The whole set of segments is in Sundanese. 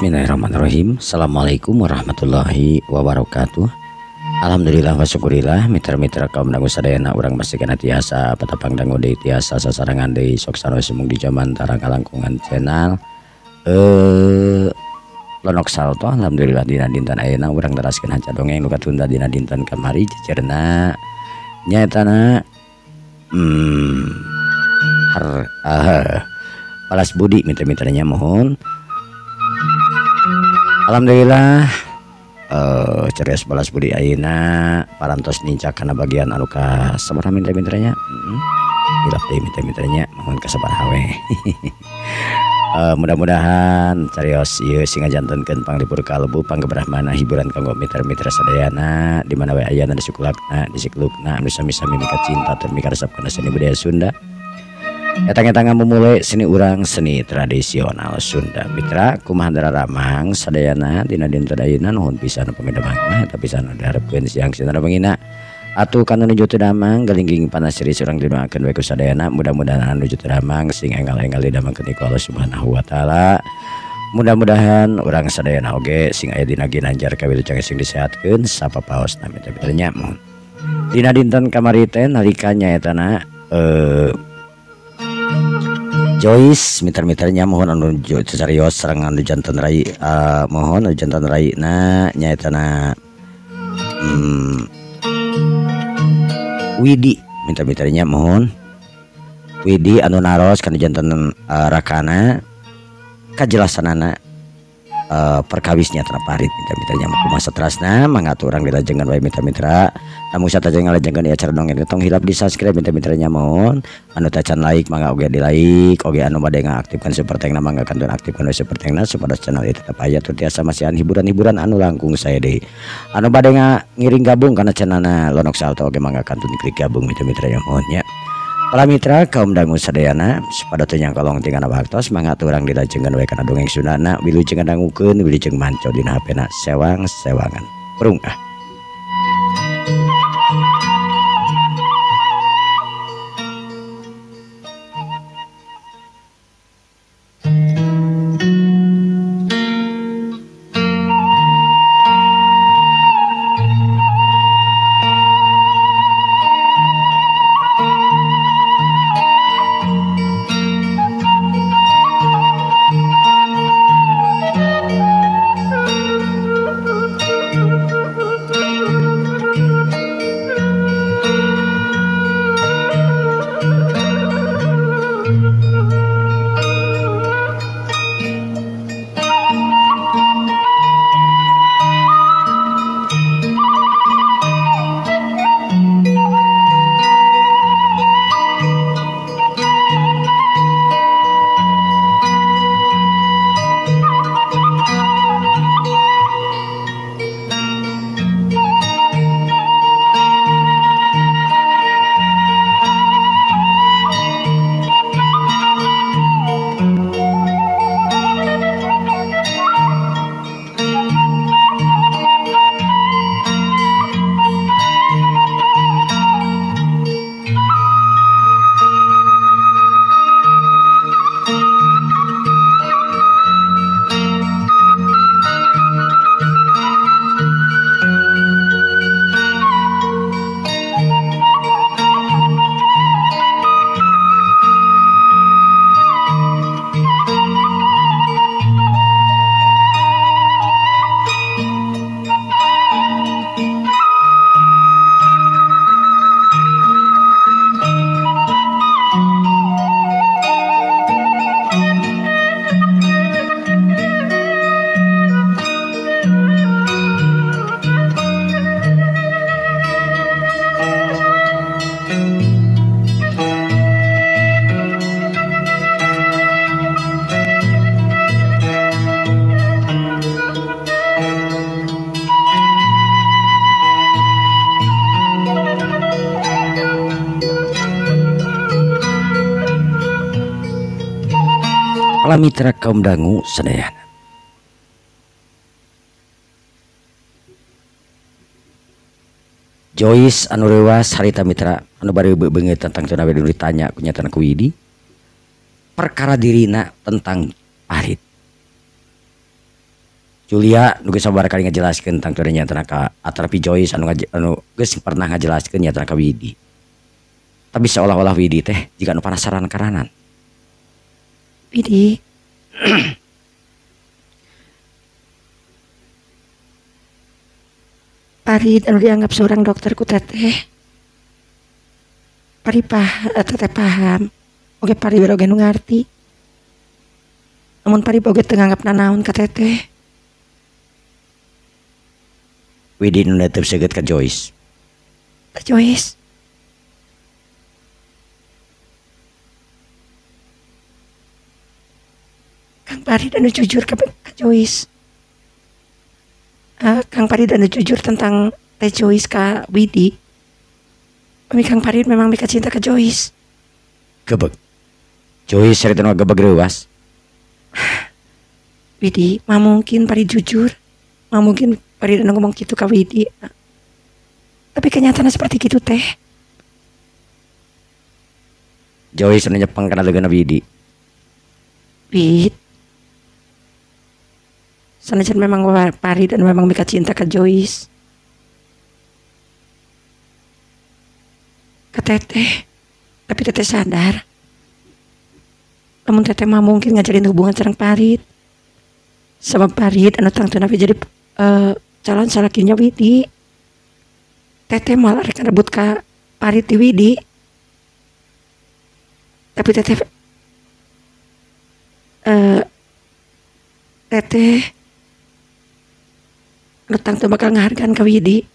Bismillahirrahmanirrahim. Assalamualaikum warahmatullahi wabarakatuh. Alhamdulillah wa syukurillah mitra-mitra kaum dangu sadayana urang masih kana tiasa patapang dangu deui tiasa sasarangan deui sok sarua sumung di jaman tarang kalangkungan channel Lenok Salto. Alhamdulillah dina dinten ayeuna urang teraskeun hanca dongeng nu katunda dina dinten kamari jejerna nyaetana balas budi mitra-mitranya mohon. Alhamdulillah cerios balas budi ayeuna parantos nincak kana bagian anu ka sabaraha mitra-mitranya. Hilap deui mitra-mitranya mohon ka sabaraha we. Mudah-mudahan carios ieu sing ngajantenkeun panglipur kalbu panggebrahmana hiburan kanggo mitra-mitra sadayana di mana we ayana di sukulakna di siklukna anu sami-sami mika cinta tur mika resep kana seni budaya Sunda. Etang-etang ngamumule seni urang seni tradisional Sunda. Mitra kumaha ramang sadayana dina dinten ayeuna nuhun pisan pamidamangna eta pisan anu diharepkeun siang sinara bengina. Atuh kana nuju teu damang galingging panasiri urang didoakeun we ku sadayana mudah-mudahan nuju teu damang sing enggal-enggal didamangkeun ku Allah Subhanahu wa taala. Mudah-mudahan urang sadayana oge sing aya dina ginanjar kawilujeng sing disehatkeun sapapaosna mitra-mitranya mohon. Dina dinten kamari teh nalika nyaetana Joyce mitra-mitranya mohon anu carios sareng anu janten rai mohon anu janten rai na nyaetana Widi mitra-mitranya mohon Widi anu naros kana janten rakana kajelasanana perkawisnya terparit mitra-mitranya kumaha satrasna mangga urang dilajengan wae mitra-mitra lamun sataja ngalajengan ieu acara dongeng tong hilap di subscribe mitra-mitranya mohon anu tacan like mangga oge di like oge anu bade ngaktifkan super tengna mangga kantun aktifkan we super tengna supados channel ieu tetep aya tur tiasa masihan hiburan-hiburan anu langkung sae deui anu bade ngiring gabung kana channelna Lenok Salto oge mangga kantun klik gabung mitra-mitranya mohon nya. Para mitra kaum dangu sadayana supados teu nyangkolong tingana waktos mangga urang dilajengan we kana dongeng Sundana wilujeng ngadangukeun wilujeng manco dina HP-na sewang-sewangan prung ah. Mitra kaum dangu sadayana Joyce anu reuwas harita mitra anu bari beungeut tentang teu nawe ditanya ku nyatana ku Widi perkara dirina tentang Farid. Julia nu geus sabaraha kali ngajelaskeun tangtuna nyatana ka Atrapi Joyce anu geus pernah ngajelaskeun nyatana ka Widi. Tapi seolah-olah Widi teh jiga anu penasaran karanan. Widi. Farid anu dianggap seorang dokter ku teteh. Pari teteh paham. Oge Farid oge nu ngarti. Namun Farid oge teu nganggap nanaon ka teteh. Widi nu netep seugeut ka Joyce. Ka Joyce. Kang Farid anu jujur ka Joyce. Kang Farid anu jujur tentang Teh Joyce ka Widi. Kami Kang Farid memang mika cinta ke Joyce. Gebeg. Joyce cerita nu gebeg reuas. Widi, mah mungkin Farid jujur. Mah mungkin Farid anu ngomong gitu ka Widi. Tapi kenyataannya seperti gitu teh. Joyce anu nyepeng kana leungeunna Widi. Wid. Sanajan memang Farid dan memang mika cinta ke Joyce. Ke teteh. Tapi teteh sadar. Namun teteh mah mungkin ngajalin hubungan sareng Farid. Sama Farid anu tangtuna jadi calon salakinya Widi. Teteh malah rek rebut ka Farid di Widi. Tapi teteh teteh anu tangtu bakal ngahargaan ka Widi.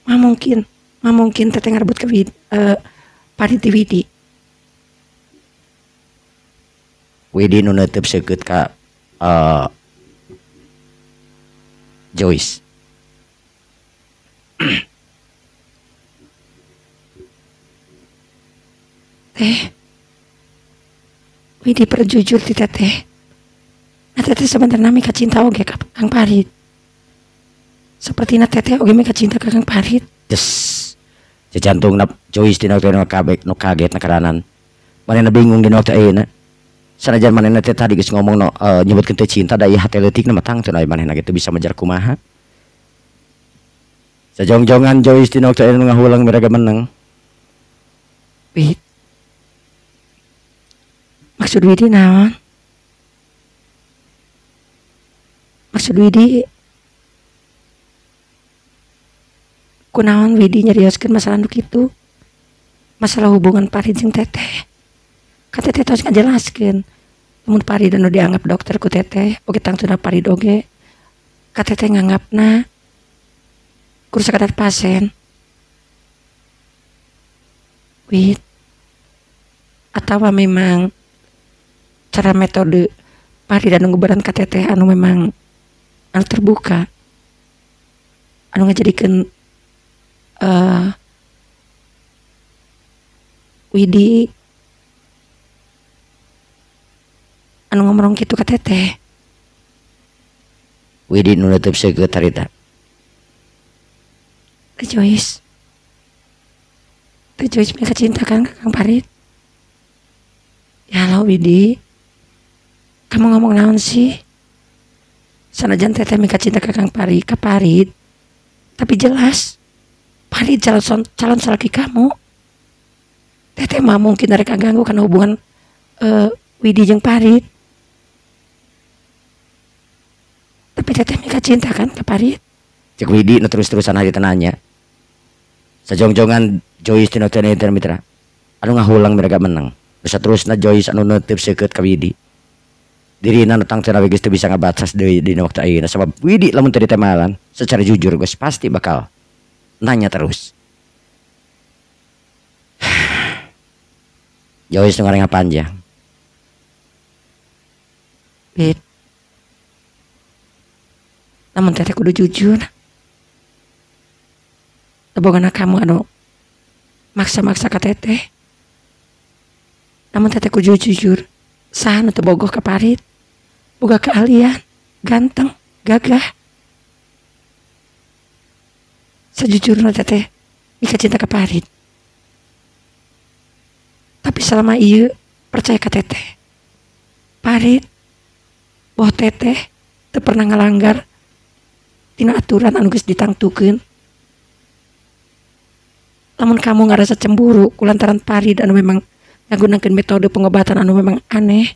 Mah mungkin teteh ngarebut ke Widi, Farid di Widi. Widi nu neuteub seukeut ka Joyce. Teh, Widi perjujur ti teteh. Nah teteh sebenarnya mika cinta oge ka Kang Farid. Sepertina teteh oge mika cinta ka Kang Farid. Des. Jajantungna Joyce dina waktu nu kaget na karanan. Manehna bingung dina waktu ayeuna. Sanajan manehna teh tadi geus ngomong no, nyebutkeun teh cinta da ieu hate leutikna mah tangtuna manehna ge teu bisa mejar kumaha. Sajongjongan Joyce dina waktu ayeuna ngahulang miraga menang. Wid. Maksud Widi naon? Maksud Widi kunaon Widi nyarioskeun masalah nu kitu? Masalah hubungan Farid jeung teteh. Ka teteh tos ngajelaskeun. Lamun Farid anu dianggap dokter ku teteh, oge tangtuna Farid oge ka teteh nganggapna kur sakadar pasien. Wid. Atawa memang cara metode Farid anu ngubaran ka teteh anu memang anu terbuka anu ngajadikeun Widi anu ngomong kitu ka teteh. Widi nu neuteub seukeut harita. Teh Joyce. Teh Joyce mika cinta kan ka Kang Farid. Ya Allah Widi, kamu ngomong naon sih? Sanajan teteh mika cinta ka Kang Farid, ka Farid. Tapi jelas Farid calon salaki kamu. Teteh mah mungkin mereka ganggu karena hubungan Widi jeung Farid. Tapi teteh mika cinta kan ke Farid. Cek Widi nu terus-terusan aja nanya. Sajongjongan Joyce dina teh mitra. Anu ngahulang mereka menang. Bisa terusna Joyce anu neuteub seukeut ka Widi. Dirina nu tangtuna we geus teu bisa ngabatas deui dina waktu ayeuna sabab Widi lamun teu ditemalan secara jujur geus pasti bakal nanya terus. Joyce nu ngarengah panjang. Wid. Namun teteh kudu jujur. Tebogana kamu anu maksa-maksa ka teteh. Namun teteh kudu jujur. Saha nu teu bogoh ka Farid? Boga keahlian, ganteng, gagah. Sejujurnya teteh mika cinta ka Farid. Tapi selama ieu percaya ka teteh. Farid boh teteh Teu pernah ngalanggar tina aturan anu geus ditangtukeun. Lamun kamu ngarasa cemburu kulantaran Farid anu memang ngagunakeun metode pengobatan anu memang aneh,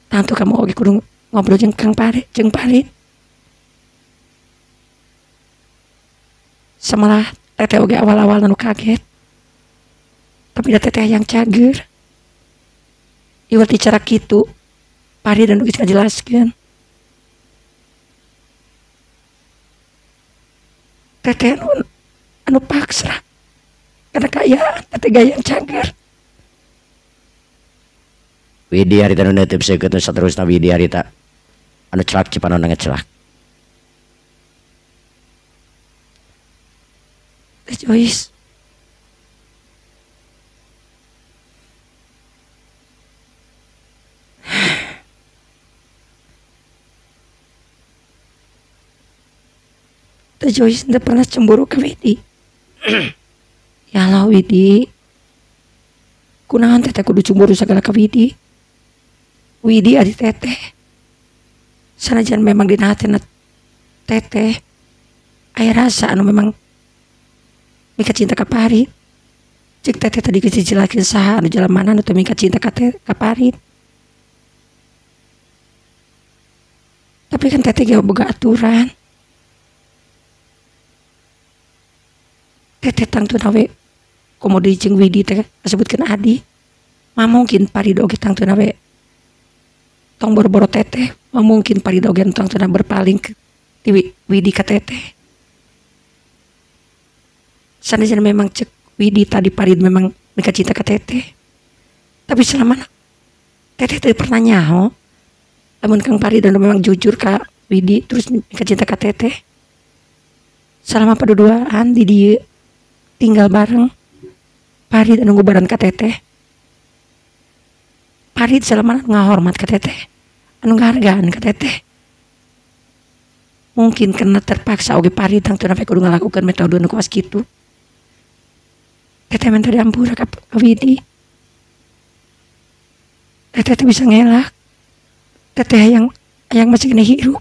tangtu kamu oge kudu ngobrol jeung Kang Farid, jeung Farid. Samalah teteh oge awal-awal anu kaget, tapi da teteh yang cager. Iwat cara kitu Farid anu geus ngajelaskeun. Teteh anu paksa karena kaya teteh gaya yang cager. Widi harita nu neuteub seukeut nu saterusna Widi harita anu celak cipanonna ngecelak. Teh Joyce, Teh Joyce tidak pernah cemburu ke Widi. Ya Allah Widi, kunaon teteh kudu cemburu segala ke Widi. Widi adi teteh, sanajan memang dina hatena teteh aya rasa anu memang mika cinta ka Farid. Cek teteh tadi geus dijelakeun saha anu jalan mana anu teu mika cinta ka Farid. Tapi kan teteh ge boga aturan. Teteh tangtuna we komo deui jeung Widi teh kasebutkeun adi. Mah mungkin Farid oge tangtuna we tong boro-boro teteh, mah mungkin Farid oge tangtuna berpaling ke ti Widi ka teteh. Sanajan memang cek Widi tadi Farid memang mika cinta ka teteh, tapi selama teteh teu pernah nyaho lamun Kang Farid anu memang jujur ka Widi terus mika cinta ka teteh. Selama paduduaan di dieu tinggal bareng, Farid anu ngubaran ka teteh. Farid selama ngahormat ka teteh, anu ngahargaan ka teteh. Mungkin karena terpaksa oge Farid tangtuna we kudu ngalakukeun metode nu kuas kitu. Teteh minta diampura ka Widi. Teteh teh bisa ngelak. Teteh yang masih kena hirup.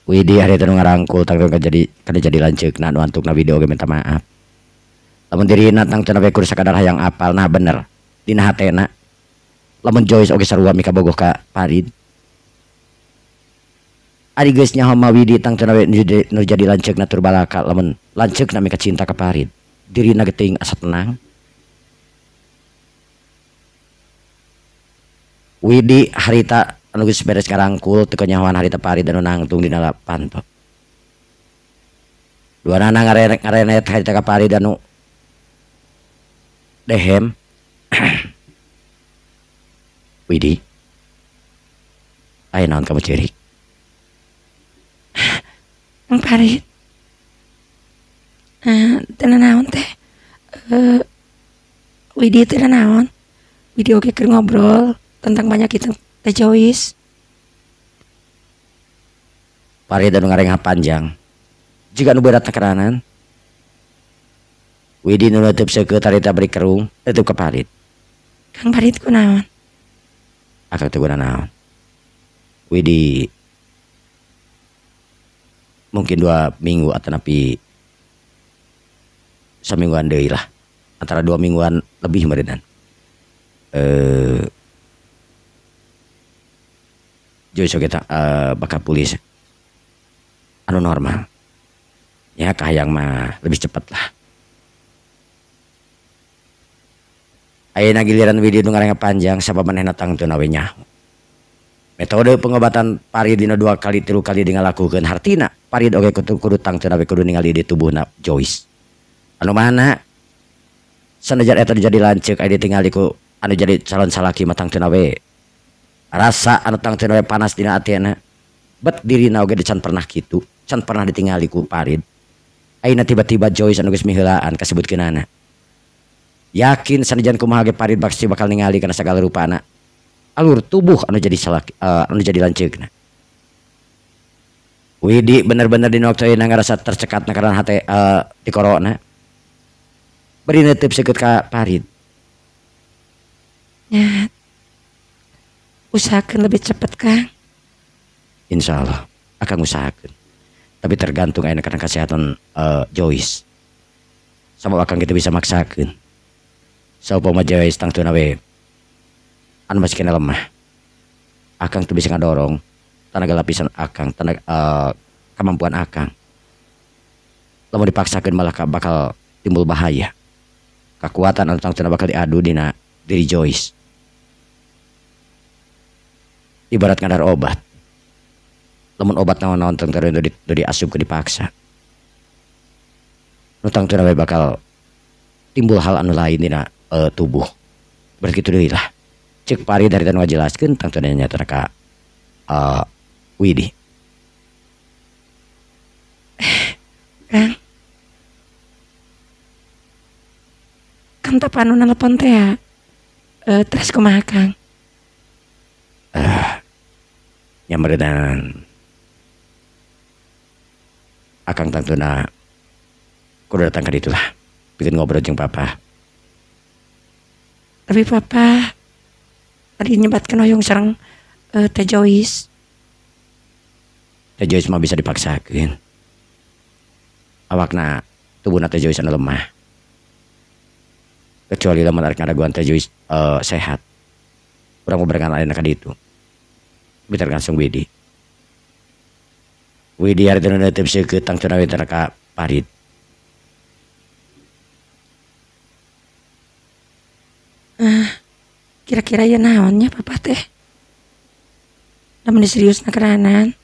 Widi harita nu ngarangkul tangtuna kada jadi lanceukna nu antukna Widi oge minta maaf. Lamun dirina tangtuna we kudu sakadar hayang apal, nah bener dina hatena. Lamun Joyce oge sarua mika bogoh ka Farid. Ari geus nyaho ma Widi tangtuna we nu jadi lanceukna tur balaka lamun lanceukna mika cinta ka Farid. Dirina geuting asa tenang. Widi harita anu geus beres ngarangkul teu kanyahoan harita Farid anu nangtung dina panto. Duanana ngarenet harita ka Farid anu dehem. Widi, aya naon kamu ceurik? Kang Farid, teu naon teh? Widi teu naon? Widi oge keur ngobrol tentang banyak itu Teh Joyce. Farid anu ngarengah panjang jiga nu berat takeranan. Widi nu neuteub seukeut harita beri kerung neuteub ka Farid. Kang Farid kunaon? Akang teu guna naon. Widi mungkin 2 minggu atau napi samingguan deui lah, antara 2 mingguan lebih meureunnan. Joyce oge bakal pulih anu normal ya, kahayang mah lebih cepat lah. Ayeuna giliran Widi nu ngarengah panjang sabab manehna tangtuna we nyaho. Metode pengobatan Farid dina 2 kali 3 kali ngalakukeun hartina Farid oge kudu tangtuna we kudu ningali di tubuhna Joyce. Anu mana sanajan eta jadi lanceuk aya ditingali ku anu jadi calon salaki mah tangtuna we rasa anu tangtuna we panas dina atina. Bet dirina oge can pernah kitu, can pernah ditingali ku Farid. Ayeuna tiba-tiba Joyce anu geus miheulaan kasebutkeunana. Yakin sanajan kumaha ge Farid pasti bakal ningali kana sagala rupana alur tubuh anu jadi salaki, anu jadi lanceukna. Widi bener-bener dina waktu ayeuna ngarasa tercekat karena hate di corona. Beri neuteub seukeut ka Farid. Nya. Usahakan lebih cepat Kang. Insya Allah akan usahakan. Tapi tergantung ayeuna kana kesehatan Joyce. Sama akang kita bisa maksakeun. Saupama Joyce tangtuna we anu masih kena lemah. Akang tuh bisa ngadorong tenaga lapisan akang, tenaga kemampuan akang. Lamun dipaksakeun malah bakal timbul bahaya. Kekuatan anu tangtuna bakal diadu dina diri Joyce. Ibarat ngadar obat. Lamun obat naon-naon tangtuna diasup ke dipaksa. Nu tangtuna we bakal timbul hal anu lain dina tubuh. Berarti deui lah. Cek Pari dari tanu ngajelaskeun tangtuna nyata ka Widi. Kang. Kang tapa anu nelpon teh ya. Terus kumaha Kang? Nya meureunan akang tangtuna kudu datang ka ditu lah. Bikin ngobrol jeung papa. Tapi papa tadi nyebatkeun hoyong sareng Teh Joyce. Teh Joyce mah bisa dipaksakeun. Awakna tubuhna Teh Joyce anu lemah. Kecuali lamun arek ngadaguan Teh Joyce sehat. Urang ngobrol ayeuna ka ditu. Tapi tergantung Widi. Widi ari teu neuteub seukeut tangtuna we ka Parid. Kira-kira ya naonnya papa teh? Lamun serius na keranan.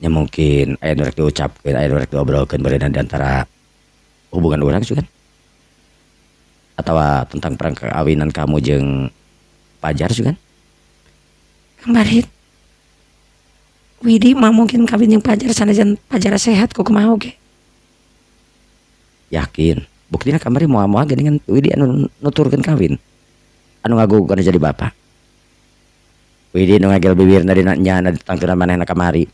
Ya mungkin aya nu rek diucapkeun, aya nu rek diobrolkeun beureunan di antara hubungan urang kan? Atawa tentang perkawinan kamu jeung Pajar kan? Kang Farid, Widi mah mungkin kawin jeung Pajar sanajan Pajar sehat kok kumaha oge. Yakin. Buktina kamari moal-moal geuningan Widi anu nuturkeun kawin. Anu ngaguguh kana jadi bapak. Widi nu ngagel bibirna dina nyana ditangtuna manehna kamari.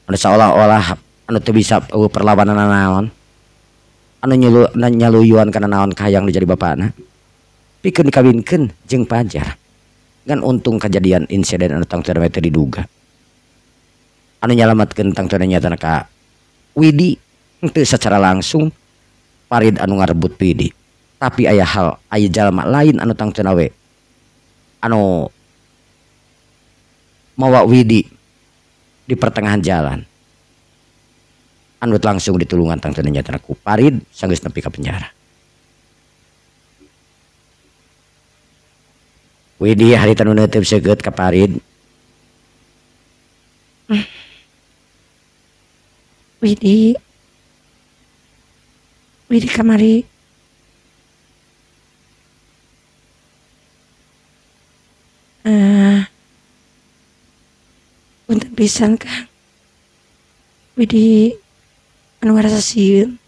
Anu seolah-olah anu teu bisa perlawanan naon. Anu nyaluyuan kana naon kahayang nu jadi bapakna. Pikeun dikawinkeun jeung Pajar. Ngan untung kejadian insiden anu tangtuna teu diduga. Anu nyalamatkeun tangtuna nyatana ka Widi henteu secara langsung Farid anu ngarebut Widi. Tapi aya hal aya jalma lain anu tangtuna we anu mawa Widi di pertengahan jalan. Anu langsung ditulungan tangtuna nyatana ku Farid sanggeus nepi ka penjara. Widi harita nu neuteub seukeut ka Farid. Widi, Widi kamari punten pisan Kang. Widi anu ngarasa sieun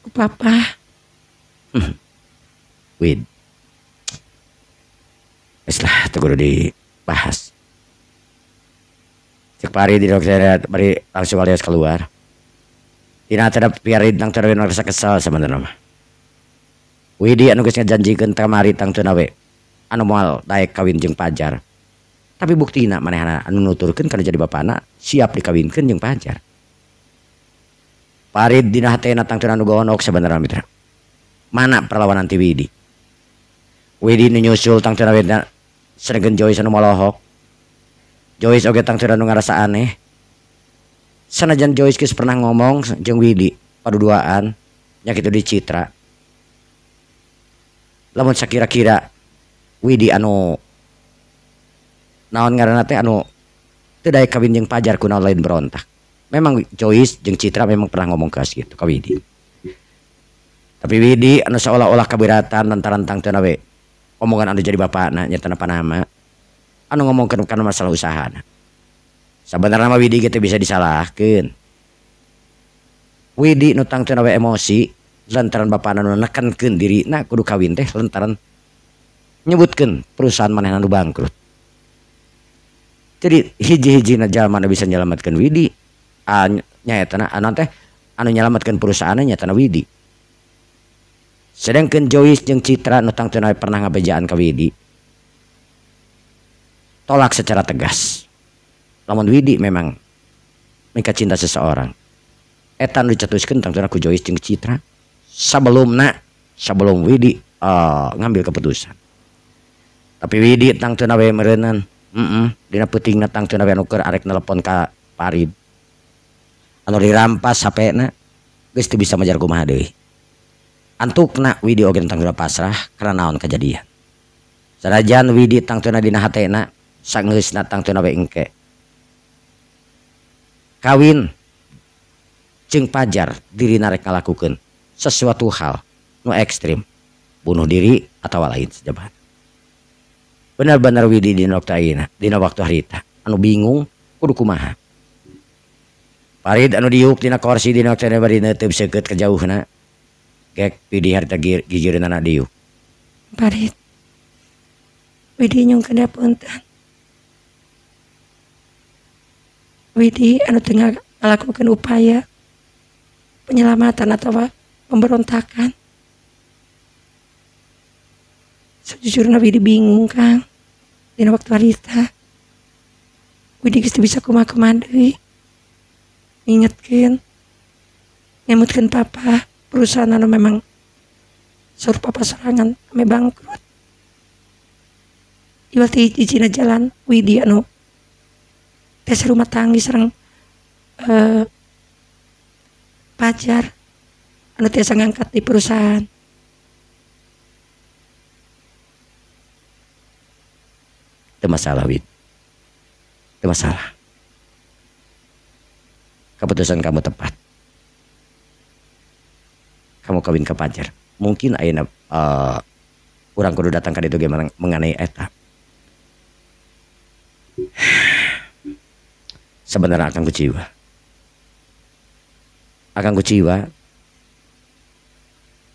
ku papa. Wid. Geus lah teu kudu dibahas. Cek Farid di dokter bari langsung alias keluar. Dina teh Farid tangtuna we ngarasa kesel sabenerna mah. Widi anu geus ngajanjikeun kamari tangtuna we anu moal daek kawin jeung Pajar. Tapi buktina manehna anu nuturkeun kana jadi bapana siap dikawinkeun jeung Pajar. Farid dina hatena tangtuna nu gonok sabenerna mitra. Mana perlawanan ti Widi? Widi nu nyusul tangtuna we sedengkeun Joyce anu molohok. Joyce oge tangtuna nu ngarasa aneh. Sanajan Joyce geus pernah ngomong jeung Widi paduduaan nya kitu di Citra. Lamun sakira-kira Widi anu naon ngaranna teh anu teu daek kawin jeung Pajar kunaon lain berontak. Memang Joyce jeung Citra memang pernah ngomong keras gitu ka Widi. Tapi Widi anu seolah-olah kaberatan lantaran tangtuna we omongan anu jadi bapakna nyatana panama anu ngomongkeun kana masalah usahana. Sabenerna mah Widi kitu bisa disalahkeun. Widi nu tangtuna we emosi lantaran bapakna nu nekankeun dirina kudu kawin teh lantaran nyebutkeun perusahaan manehna nu bangkrut. Jadi hiji-hijina jalma nu bisa nyelametkeun Widi nyaetana anu teh anu nyelametkeun perusahaanna nyaetana Widi. Sedangkan Joyce jeung Citra nu tangtuna pernah ngabejaan ka Widi. Tolak secara tegas. Lamun Widi memang mika cinta seseorang. Eta nu dicetuskeun tangtuna ku Joyce jeung Citra. Sebelum Widi ngambil keputusan. Tapi Widi tangtuna we meureunan. Dina peutingna tangtuna we anu keur arek nelepon ka Farid. Anu dirampas HP-na geus teu bisa majar kumaha deui. Antukna Widi oge tangtuna pasrah karena naon kejadian. Sanajan Widi tangtuna dina hatena sangeusna tangtuna we engke. Kawin jeung Pajar dirina rek ngalakukeun sesuatu hal nu ekstrim, bunuh diri atawa lain sejabana. Benar-benar Widi dina waktu ayeuna, dina waktu harita anu bingung kudu kumaha. Farid anu diuk dina korsi dina waktu bari neuteub seukeut ka jauhna. Gek Widi harita gigireunana diuk. Farid. Widi nyungkeun punten. Widi anu teu ngalakukeun upaya penyelamatan atau pemberontakan. Sejujurnya Widi bingung Kang. Dina waktu harita Widi geus teu bisa kumaha-kumaha deui. Ngingetkeun, ngemutkeun papa, perusahaan anu memang suruh papa sorangan ame bangkrut. Iwal ti hijina jalan Widi anu tes rumah tangga sareng pacar anu tiasa ngangkat di perusahaan. Itu masalah Wid, itu masalah. Keputusan kamu tepat. Kamu kawin ke Pajar. Mungkin ayeuna urang kudu datang ka ditu ge mengenai eta. Sebenarnya akang kuciwa. Akang kuciwa.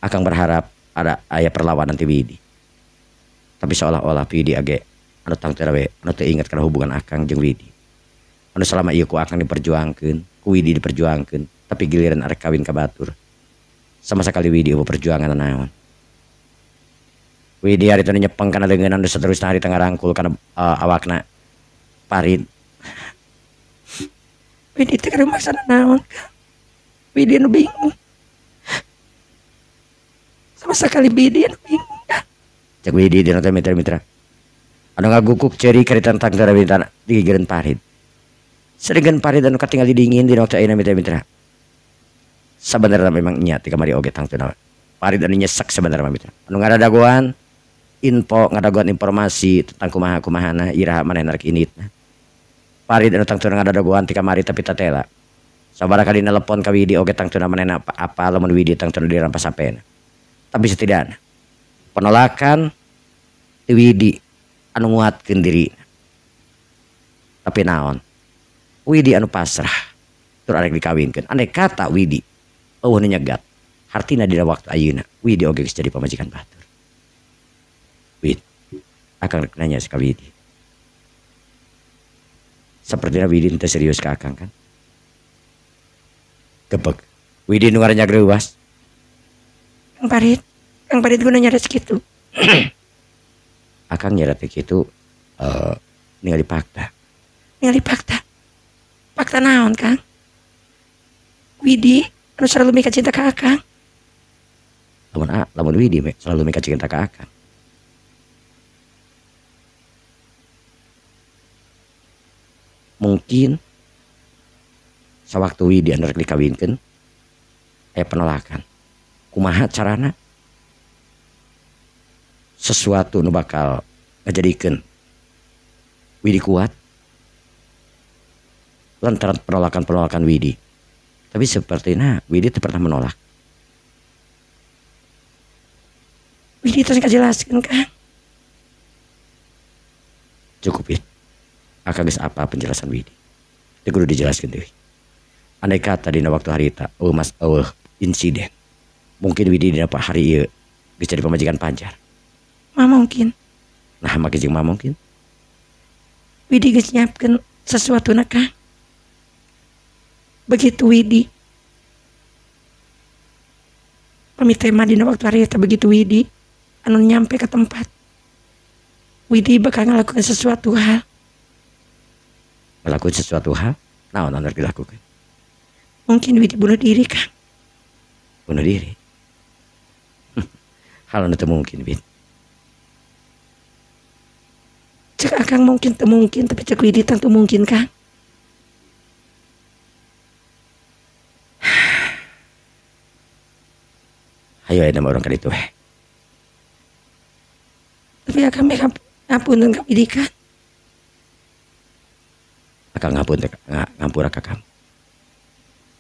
Akang berharap ada aya perlawanan ti Widi. Tapi seolah-olah Widi age anu tangteu we anu teu inget kana hubungan akang jeung Widi. Anu selama ieu ku akang diperjuangkeun, ku Widi diperjuangkeun, tapi giliran arek kawin ka batur. Sama sekali Widi eueuh perjuangan naon. Widi harita nyepeng kana leungeun anu saterusna harita ngarangkul kana awakna Farid. Widi teh maksana naon Kang? Widi anu bingung. Sama sekali Widi anu bingung Kang. Cek Widi dina teh mitra-mitra. Anu ngagukuk ceri karita tentang tara digigireun Farid. Sedengkeun Farid anu katingali dingin dina waktu ayeuna mitra-mitra. Sabenerna memang nya ti kamari oge tangtuna. Farid anu nyesek sabenerna mitra. Anu ngaradagoan info, ngadagoan informasi tentang kumaha-kumahana iraha manehna rek inditna. Farid anu tangtuna ngadadagoan ti kamari tapi tatela. Sabaraha kali nelepon ka Widi oge tangtuna manehna apa lamun Widi tangtuna dirampas HP-na. Tapi setidakna penolakan ti Widi anu nguatkeun dirina. Tapi naon? Widi anu pasrah tur arek dikawinkeun. Andai kata Widi eueuh nu nyegat, hartina dina waktu ayeuna Widi oge geus jadi pamajikan batur. Wid, akang rek nanya ka Widi. Sapertina Widi teu serius ka akang kan? Gebeg. Widi nu ngarannya greuwas. Kang Farid, Kang Farid guna nyaret kitu. Akang nyaret kitu ningali fakta. Ningali fakta. Fakta naon Kang? Widi anu selalu mika cinta ka akang. Lamun Widi selalu mika cinta ka akang. Mungkin sewaktu Widi anu rek dikawinkeun aya penolakan. Kumaha carana? Sesuatu nu bakal ngajadikeun Widi kuat lantaran penolakan-penolakan Widi. Tapi sepertinya Widi tidak pernah menolak. Widi terus ngajelaskeun Kang. Cukup Wid. Akang geus apa penjelasan Widi. Teu kudu dijelaskeun deui. Andai kata dina waktu harita eueuh mas eueuh insiden. Mungkin Widi dina hari ieu geus jadi pamajikan Pajar. Mah mungkin. Nah make jeung mah mungkin. Widi geus nyiapkeun sesuatu na Kang. Begitu Widi pamit tema dina waktu harita begitu Widi anu nyampe ke tempat Widi bakal ngelakukan sesuatu hal Ngelakuin sesuatu hal naon anu dilakukan? Mungkin Widi bunuh diri, Kang. Bunuh diri? Hal anu teu mungkin, Wid. Cek Akang mungkin teu mungkin, tapi cek Widi tangtu mungkin, Kang. Ayo ayeuna mah urang ka ditu we. Tapi Akang meh ngapunten ka Widi kan. Akang ngapunten, ngampura ka kamu.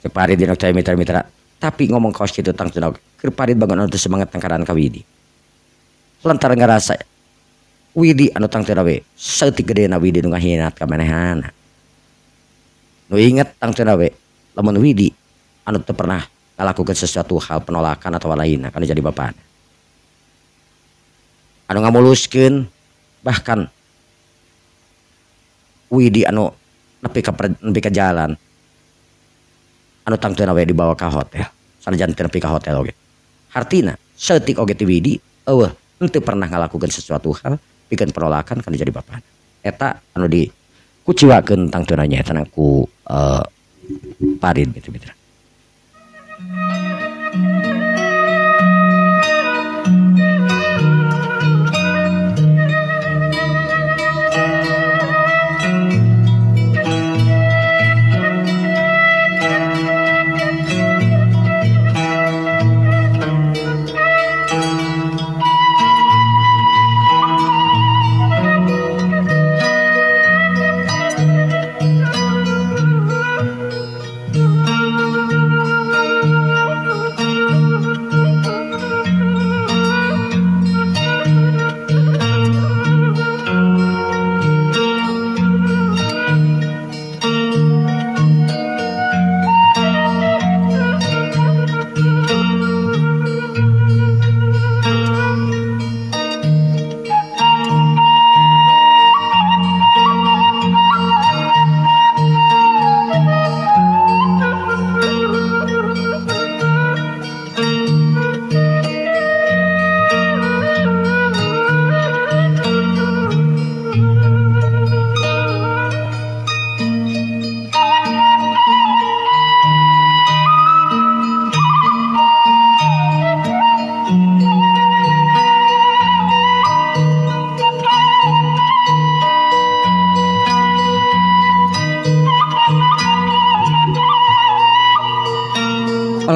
Cek Parid dina cai mitra-mitra, tapi ngomong kaos kitu tangtuna keur Parid bangun anu teu semangat tangkaran ka Widi. Lantaran ngarasa Widi anu tangtuna we saeutik gedena Widi nu ngahinat ka manehana. Nu inget tangtuna we lamun Widi anu teu pernah ngalakukeun sesuatu hal penolakan atau lainna kana jadi bapana. Anu ngamuluskeun bahkan Widi anu nepi ka jalan anu tangtuna we dibawa ka hotel sanajan teu nepi ka hotel oge. Hartina saeutik oge ti Widi eueuh henteu pernah ngalakukeun sesuatu hal pikeun penolakan kana jadi bapana. Eta anu dikuciwakeun tangtuna nya eta ku Parid gitu mitra.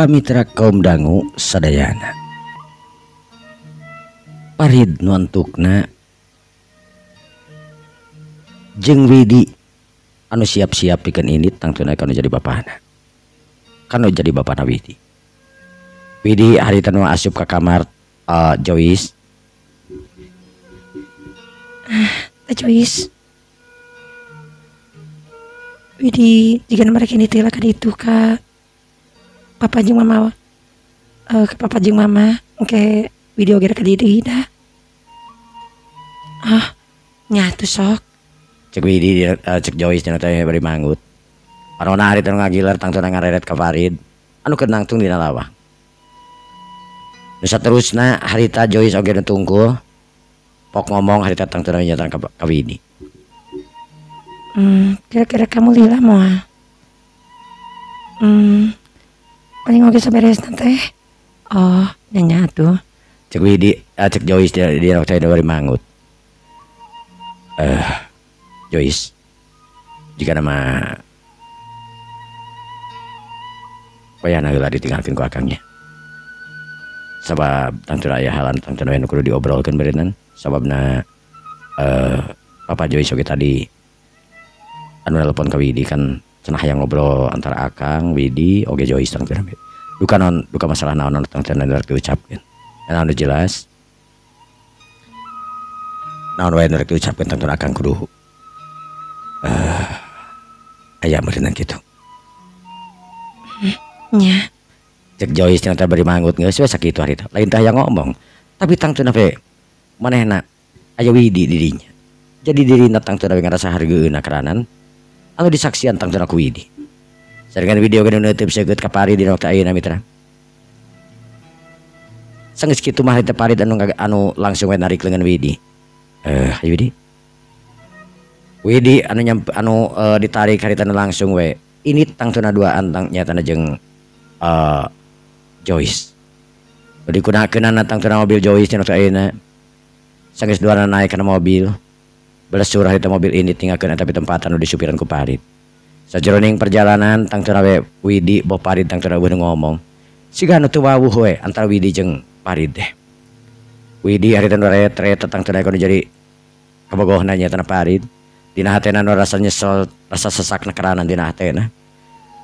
Mitra kaum dangu sadayana Parid nuantukna jeung Widi anu siap-siap pikeun ini tangtuna kanu jadi bapana. Kanu jadi bapana Widi. Widi harita nu asup ka kamar Joyce. Joyce. Widi jika mereka ini teh ka ditu ka papa jeung mama, ke papa jeung mama engke video ge ka dieu dah. Ah, nyatu sok. Cek Widi, cek Joyce cenah teh bari manggut. Panona harita nu ngagiler tangtuna ngareret ka Farid anu keur nangtung dina lawang. Nu saterusna harita Joyce oge nu tungkul. Pok ngomong harita tangtuna nyatan ka Widi. Kira-kira kamu lila moal? Paling oge saberesna teh. Oh, nya atuh. Cek Widi, cek Joyce dia waktu itu bari manggut. Joyce, jika nama wayahna heula ditinggalkeun ku akangnya. Sabab tangtuna aya halan tangtuna nu kudu diobrolkeun beureunan. Sababna Papa Joyce oge tadi anu nelpon ka Widi kan cenah hayang ngobrol antara akang, Widi, oge Joyce tangtuna. Duka naon, duka masalah naon anu tangtuna rek diucapkeun. Naon nu jelas. Naon wae nu rek diucapkeun tangtuna akang kudu aya meureunna kitu. Nya. Cek Joyce cenah teh bari manggut geus we sakitu harita. Lain teh hayang ngomong, tapi tangtuna we manehna aya Widi di dinya. Jadi dirina tangtuna we ngarasa hargeuna karanan anu disaksian tangtuna ku Widi. Sarengan video ge nu neuteub seukeut ka Parid dina waktu ayeuna mitra. Sanggeus kitu mah harita Parid anu langsung we narik leungeun Widi. Hayu Widi. Widi anu nyampe, anu ditarik harita langsung we. Ini tangtuna duaan tang nyatana jeung Joyce. Digunakeunana tangtuna mobil Joyce cenah ayeuna. Sanggeus duana naik kana mobil. Belesur harita mobil ini tinggalkeun eta tempatan nu disupiran ku Parid. Sajroning perjalanan tangtuna we Widi boh Parid tangtuna we ngomong. Siga nu teu wawuh we antara Widi jeung Parid teh. Widi harita nu ret-ret tangtuna kudu jadi kabogohna nya tanah Parid. Dina hatena nu rasa nyesel, rasa sesak nekeranan dina hatena.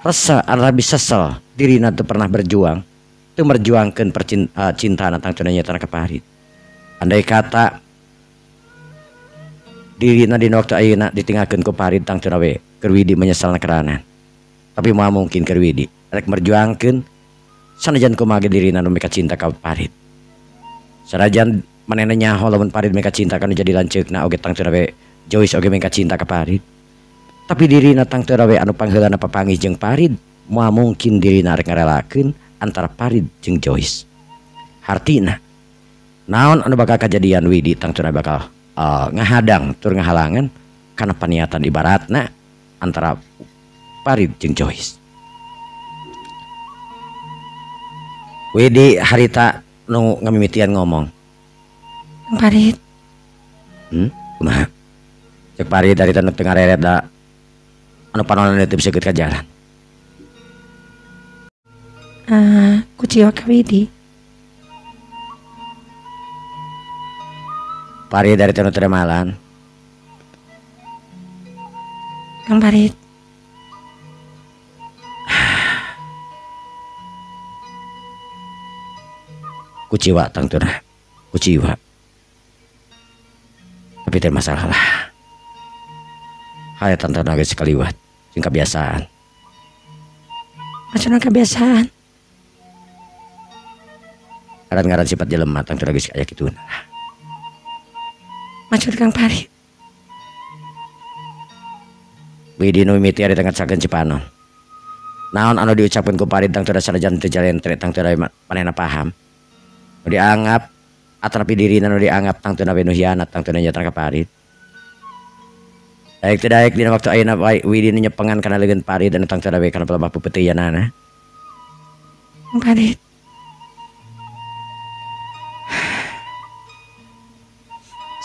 Rasa lebih sesel dirina teu pernah berjuang, teu merjuangkeun cintana tangtuna nya tanah ka Parid. Andai kata dirina dina waktu ayeuna ditinggalkeun ku Parid tangtuna we keur Widi menyesal nekeranan. Tapi moal mungkin keur Widi rek merjuangkeun sanajan kumaha ge dirina nu mika cinta ka Parid. Sanajan manehna nyaho lamun Parid mika cinta kana jadi lanceukna oge tangtuna we Joyce oge mika cinta ka Parid. Tapi dirina tangtuna we anu pangheulana papanggih jeung Parid, moal mungkin dirina rek ngarelakeun antara Parid jeung Joyce. Hartina naon anu bakal kajadian Widi tangtuna bakal ngahadang tur ngahalangan kana paniatan ibaratna antara Parid jeung Joyce. Widi harita nu ngamimitian ngomong. Parid. Kumaha? Cek Parid harita nu teu ngareret da anu panonan teu bisa ka jalan. Kuciwa ka Widi. Parid harita nu teu malan. Kang Parid. Kuciwa tangtuna, kuciwa. Tapi tidak masalah lah. Hai tangtuna geus kaliwat, jeung kebiasaan. Maksudna kebiasaan? Ngaran-ngaran sifat jelema tangtuna geus aya kituna. Maksud Kang Parid? Widi nu mimiti ari tengah sakeun Cipanon. Naon anu diucapkeun ku Parid tangtuna sanajan teu jalentre tangtuna manehna paham. Nu dianggap atrapi dirina nu dianggap tangtuna we nu hianat tangtuna nya ka Parid. Daek teu daek dina waktu ayeuna Widi nu nyepengan kana leungeun Parid anu tangtuna we kana pelebah peupeuteuyanana. Parid.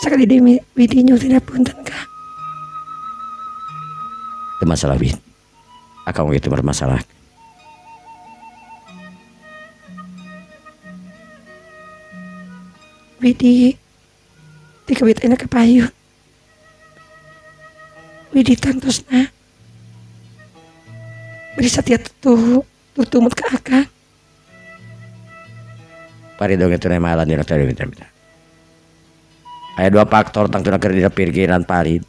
Sakali deui Widi nyuwun punten ka. Teu masalah Wid. Akang ge teu bermasalah. Widi dikawit ayeuna ka payun. Widi tangtosna beri satia tuh tumut ka akang. Parid oge teu malan dina teh minta-minta. Aya dua faktor tangtuna keur dina pikiran Parid.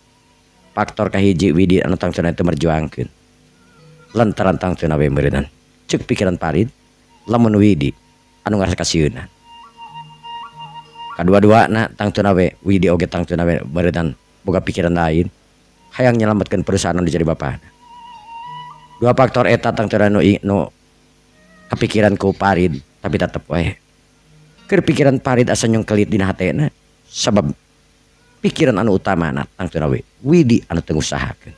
Faktor kahiji Widi anu tangtuna teu merjuangkeun. Lantaran tangtuna we meureunnan. Ceuk pikiran Parid lamun Widi anu ngarasa kasieunna. Kadua-duana tangtuna we Widi oge tangtuna we meureunnan boga pikiran lain hayang nyelametkeun perusahaan anu jadi bapana. Dua faktor eta tangtuna nu kapikiran ku Parid tapi tetep we keur pikiran Parid asa nyungkelit dina hatena sabab pikiran anu utamana tangtuna we Widi anu teu ngusahakeun.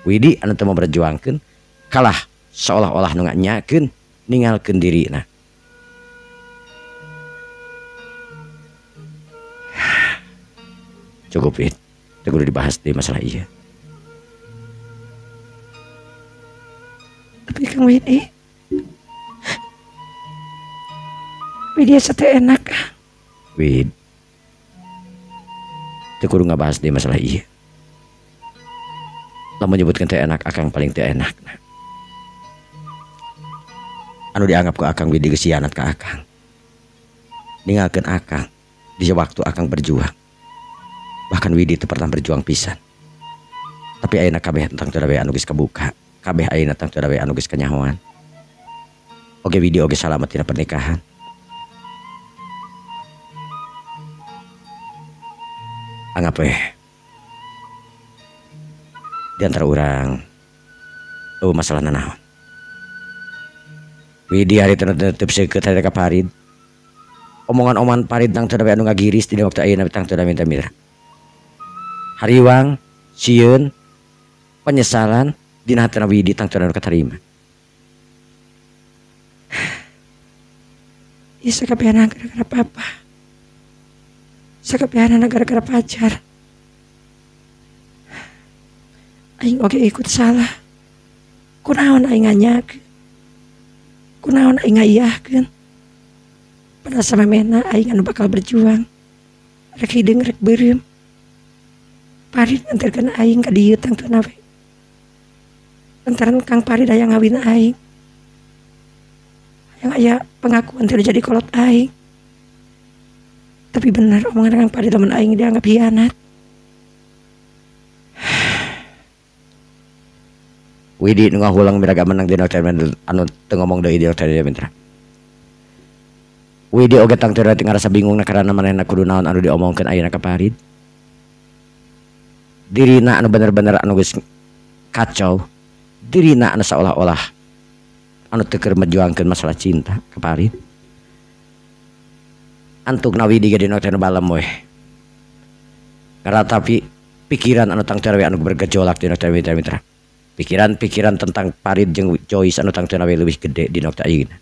Widi anu teu memperjuangkeun kalah seolah-olah nu nganyakeun ninggalkeun dirina. Cukup it, itu kudu dibahas di masalah iya. Tapi Kang Widi, Widi asa teu enak. Wid, itu kudu ngabahas di masalah iya. Lamun nyebutkeun teu enak, akang paling teu enak. Anu dianggap ke akang Widi geus hianat ka akang. Ninggalkeun akang di waktu akang berjuang. Bahkan Widi itu pernah berjuang pisan. Tapi ayeuna kabeh tentang teu anu geus kabuka, kabeh ayeuna tentang teu anu geus kanyahoan. Oge Widi oge salamet tina pernikahan. Anggap we di antara urang eueuh masalah nanaon. Widi hari teu teu seukeut hari ka Parid. Omongan-omongan Parid tang teu anu ngagiris dina waktu ayeuna tang teu minta mira. Hariwang Sieun penyesalan dina hatena Widi tangtuna nu katarima. Ieu sakabehana gara-gara papa. Sakabehana gara-gara pacar. Aing oge ikut salah. Kunaon aing nganyakeun? Kunaon aing ngayahkeun? Pada samemehna aing anu bakal berjuang. Rek hideung rek beureum. Parid nganterkeun aing ka dieu tangtuna we. Lantaran Kang Parid aya ngawin aing. Yang aya pengakuan tidak jadi kolot aing. Tapi benar omongan Kang Parid lamun aing dianggap hianat. Widi nu ngahulang miraga menang dina anu teu ngomong deui dina mitra. Widi oge tangtuna teu ngarasa bingung karena manehna kudu naon anu diomongkeun ayeuna ka Parid. Dirina anu bener-bener anu geus kacau, dirina anu seolah-olah anu teu keur merjuangkeun masalah cinta ka Parid. Antukna Widi ge dina teh nu balem we. Ngaratapi pikiran anu tangtuna we anu bergejolak dina teh mitra. Pikiran-pikiran tentang Parid jeung Joyce anu tangtuna we leuwih gede dina waktu ayeuna.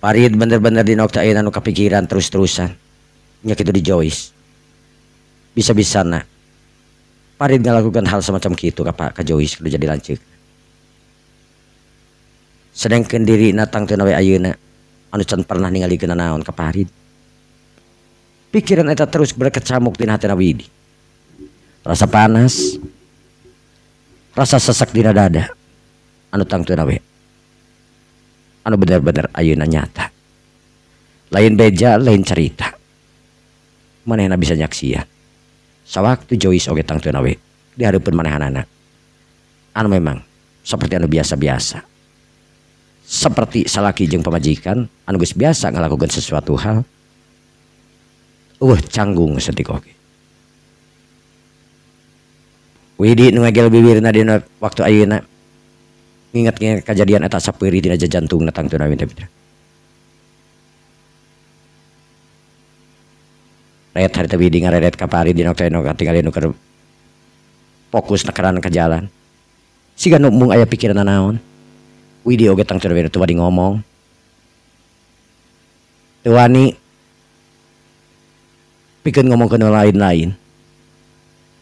Parid bener-bener dina waktu ayeuna anu kapikiran terus-terusan nya kitu di Joyce. Bisa-bisana Parid ngalakukan hal semacam kitu ka Joyce kudu jadi lanceuk. Sedangkan dirina tangtuna we ayeuna anu can pernah ningalikeun naon ka Parid. Pikiran eta terus berkecamuk dina hatina Widi. Rasa panas, rasa sesak dina dada anu tangtuna we anu bener-bener ayeuna nyata. Lain beja, lain cerita. Manehna bisa nyaksian. Sawaktu Joyce oge tangtuna we di hareupeun manehanana anu memang seperti anu biasa-biasa. Seperti salaki jeung pamajikan anu geus biasa ngalakukeun sesuatu hal. Eueuh canggung saeutik oge. Widi nu ngagel bibirna dina waktu ayeuna nginget-nginget kejadian eta sapeurih dina jantungna tangtuna we mitra. Ret harita Widi ngareret ka Parid dina waktu ayeuna katingali nu keur fokus nekeran ka jalan. Siga nu mung aya pikiran naon. Widi oge tangtuna we teu wani ngomong. Teu wani pikeun ngomongkeun nu lain-lain.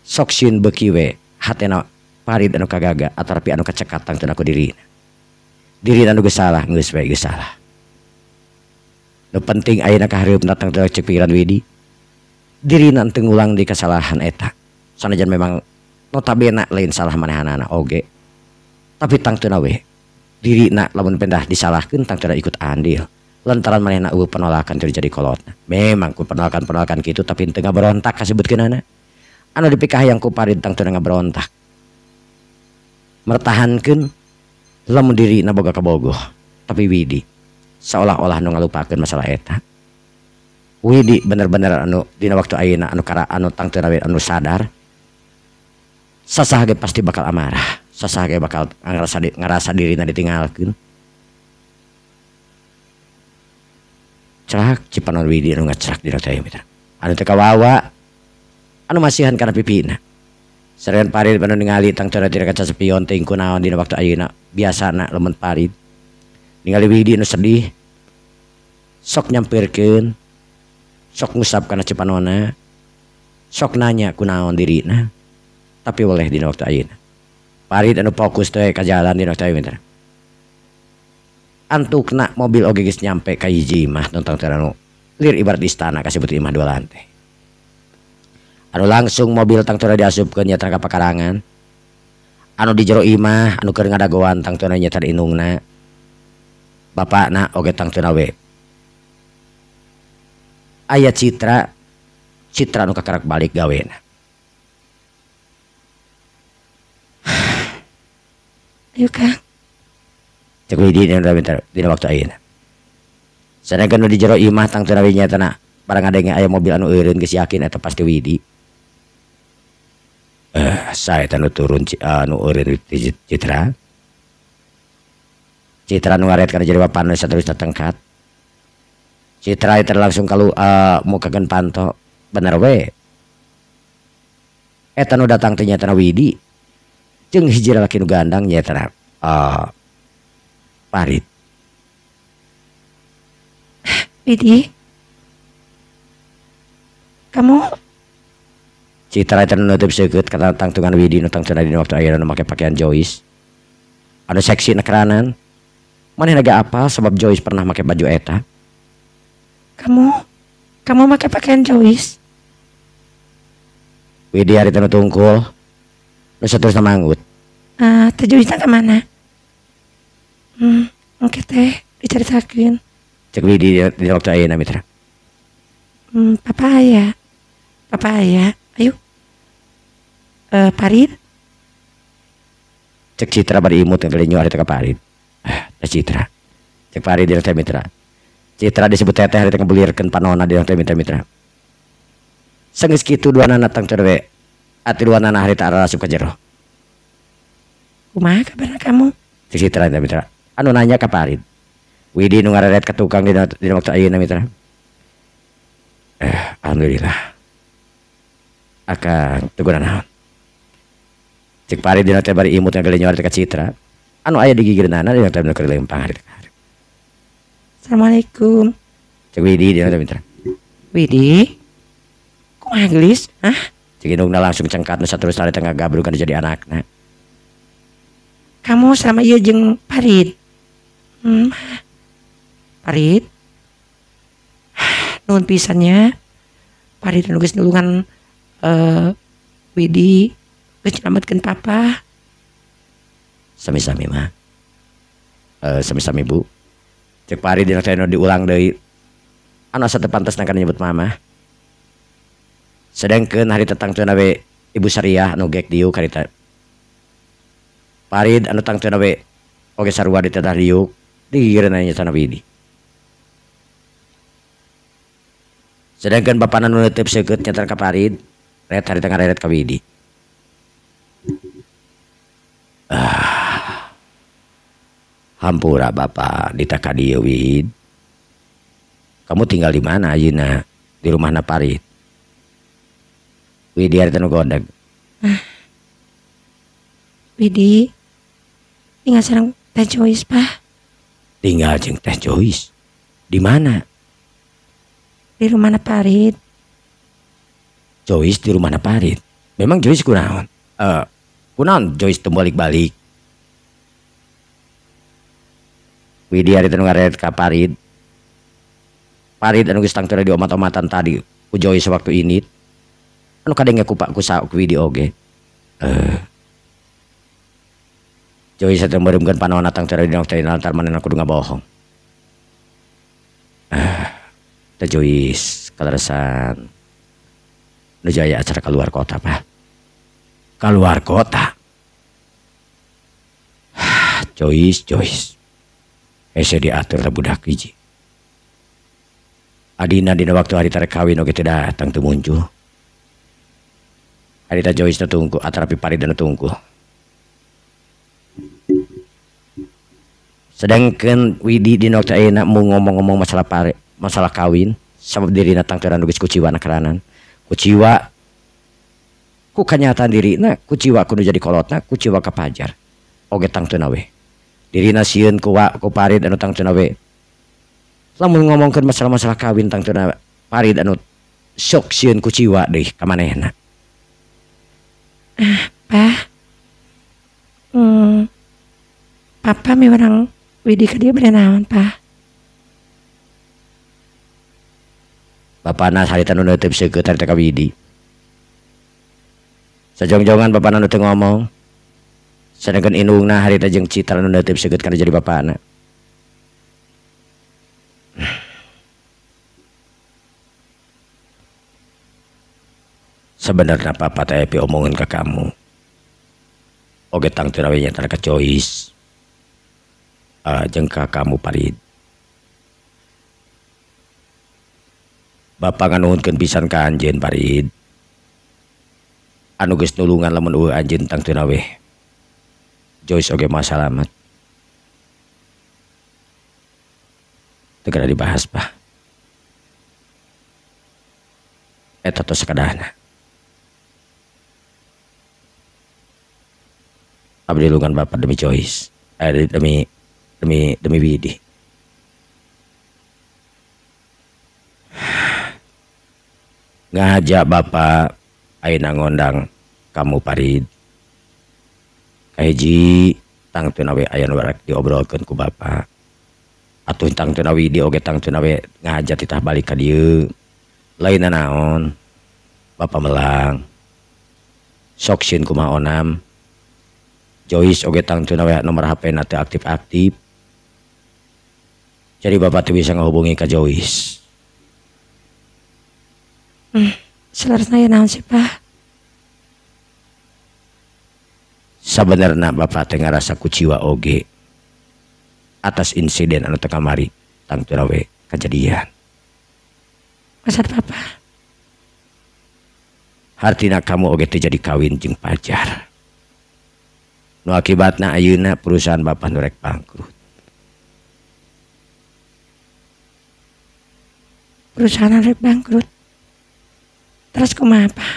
Sok sieun beuki we hatena Parid anu kagaga atarapi anu kacekat tangtuna ku dirina. Dirina anu geus salah geus we geus salah. Nu penting ayeuna ka hareupna tangtuna cek pikiran Widi. Dirina teu ngulang di kesalahan eta. Sanajan memang notabene lain salah manehanana oge. Tapi tangtuna we dirina lamun pendah disalahkeun tangtuna ikut andil. Lantaran manehna eueuh penolakan teu jadi kolotna. Memang ku penolakan-penolakan kitu tapi teu ngaberontak kasebutkeunana. Anu dipikahayang ku Parid tangtuna ngaberontak. Mertahankeun lamun dirina boga kabogoh. Tapi Widi seolah-olah nu ngalupakeun masalah eta. Widi bener-bener anu dina waktu ayeuna anu kara anu tangtuna we anu sadar. Sasaha ge pasti bakal amarah, sasaha ge bakal ngarasa dirina ditinggalkeun. Cerak cipanon Widi anu ngacerak dina teh mitra. Anu teu kawawa anu masihan kana pipina. Sareng Parid anu ningali tangtuna tira kaca spion teuing kunaon dina waktu ayeuna biasana lamun Parid ningali Widi anu sedih sok nyampirkeun, sok ngusap kana cipanona, sok nanya kunaon dirina. Tapi boleh dina waktu ayeuna Parid anu fokus teh ka jalan dina waktu ayeuna. Antukna mobil oge geus nyampe ka hiji imah tentang anu lir ibarat istana kasebut imah dua lantai. Anu langsung mobil tangtuna diasupkeun nyata ka pakarangan. Anu di jero imah anu keur ngadagoan tangtuna nyata indungna. Bapakna oge tangtuna we. Aya Citra, Citra anu kakarak balik gawena. Ayo Kang. Cek Widi dina waktu ayeuna. Sedangkan nu di jero imah tangtuna we nyatana barang ngadenge aya mobil anu eureun geus yakin eta pasti Widi. Saya tanu turun anu eureun Citra. Citra nu ngaret kana jadi bapana saterusna tengkat. Citra eta langsung kalau mukakeun panto bener we. Eta nu datang teh nyaeta Widi jeung hiji lalaki nu gandang nyaeta Parid. Widi, kamu? Citra eta nu neuteub seukeut kana tangtungan Widi nu tangtuna dina waktu ayeuna nu make pakaian Joyce anu seksi nekeranan. Manehna ge apal sabab Joyce pernah make baju eta. Kamu make pakaian Joyce? Widi harita nu tungkul nu saterusna manggut. Teh Joyce ka mana? Engke teh dicaritakeun. Cek Widi di waktu ayeuna mitra. Papa aya. Papa aya. Ayo. Parid. Cek Citra bari imut ngelinyu harita ka Parid. Teh Citra. Cek Parid di teh mitra. Citra disebut teteh harita ngebelirkeun panona di teh mitra mitra. Sanggeus kitu duanana tangtuna we. Ati duanana harita arasup ka jero. Kumaha kabarna kamu? Cek Citra teh mitra. Anu nanya ka Parid. Widi nu ngareret ka tukang dina waktu ayeuna mitra. Alhamdulillah. Akang teu guna naon. Cek Parid dina teh bari imut ngagelinyu harita ka Citra. Anu aya di gigireunana dina teh nu keur lempang harita. Assalamualaikum. Cek Widi dina teh mitra. Widi? Kumaha geulis? Hah? Cek indungna langsung cengkat nu saterusna harita ngagabrug kana jadi anakna. Kamu sama ieu jeung Parid. Parid. Nuhun pisan nya. Parid nu geus nulungan Widi geus nyelametkeun papa. Sami-sami mah. Sami-sami Bu. Cek Parid dina teh nu diulang deui. Anu asa teu pantasna kana nyebut mama. Sedangkeun harita tangtuna we Ibu Sariah anu gek diuk harita. Parid anu tangtuna we oge sarua ditedah diuk digigireunana nya Widi. Sedangkan bapana nu neuteub seukeut nyaeta ka Parid, ret harita ngareret ka Widi. Hampura bapak dita ka dieu Wid. Kamu tinggal di mana ayeuna? Di rumahna Parid. Widi harita nu gondeg. Widi tinggal sareng Teh Joyce, Pak. Tinggal jeung Teh Joyce. Di mana? Di rumahna Parid. Joyce di rumahna Parid. Memang Joyce kunaon? Kunaon Joyce teu balik-balik? Widi harita nu ngareret ka Parid. Parid anu geus tangtuna diomat-omatan tadi ku Joyce waktu ini. Anu kadenge ku Pak ku Widi oge. Joyce teh meureumkeun panona tangtuna dina waktu lantar manehna kudu ngabohong. Teh Joyce kaleresan nuju aya acara keluar kota, Pak. Keluar kota. Joyce, Joyce. Hese diatur teh budak hiji. Adina dina waktu harita rek kawin oge teu datang teu muncul. Harita Joyce nu tungku atarapi Parid nu tungku. Sedangkan Widi dina waktu ayeuna mau ngomong-ngomong masalah pare, masalah kawin sabab dirina tangteuran geus kuciwa nakeranan. Kuciwa ku kanyataan dirina, kuciwa kudu jadi kolotna, kuciwa ka Pajar. Oge tangtuna we. Dirina sieun ku Parid anu tangtuna we. Lamun ngomongkeun masalah-masalah kawin tangtuna Parid anu sok sieun kuciwa deui ka manehna. Pak. Papa miwarang Widi ka dieu bade naon, Pak? Bapana harita nu neuteub seukeut harita ka Widi. Sajongjongan bapana nu teu ngomong. Sedangkan indungna harita jeung Citra nu neuteub seukeut kana jadi bapana. Sebenarnya papa teh omongin ke kamu. Oge tangtuna we nya ka Joyce. Jeung ka kamu Parid. Bapak nganuhunkeun pisan ka anjeun Parid. Anu geus nulungan lamun eueuh anjeun tangtuna we. Joyce oge mah salamat. Teu kada dibahas, Pak. Eta tos sakadahna. Abdi lungan bapak demi Joyce, demi demi demi Widi. Ngajak bapak ayeuna ngondang kamu Parid. Kahiji tangtuna we aya nu rek diobrolkeun ku bapak. Atuh tangtuna Widi oge tangtuna we ngahaja titah balik ka dieu. Lain naon? Bapak melang. Sok sieun kumaha onam. Joyce oge tangtuna we nomor HP na teu aktif-aktif. Jadi bapak teu bisa ngahubungi ka Joyce. Saleresna aya naon sih, Pak? Sabenerna bapak teh ngarasa kuciwa oge atas insiden anu teu kamari tangtuna we kajadian. Maksud papa? Hartina kamu oge teu jadi kawin jeung Pajar. Nu akibatna ayeuna perusahaan bapak nu rek bangkrut. Perusahaan rek bangkrut. Terus kumaha, Pak?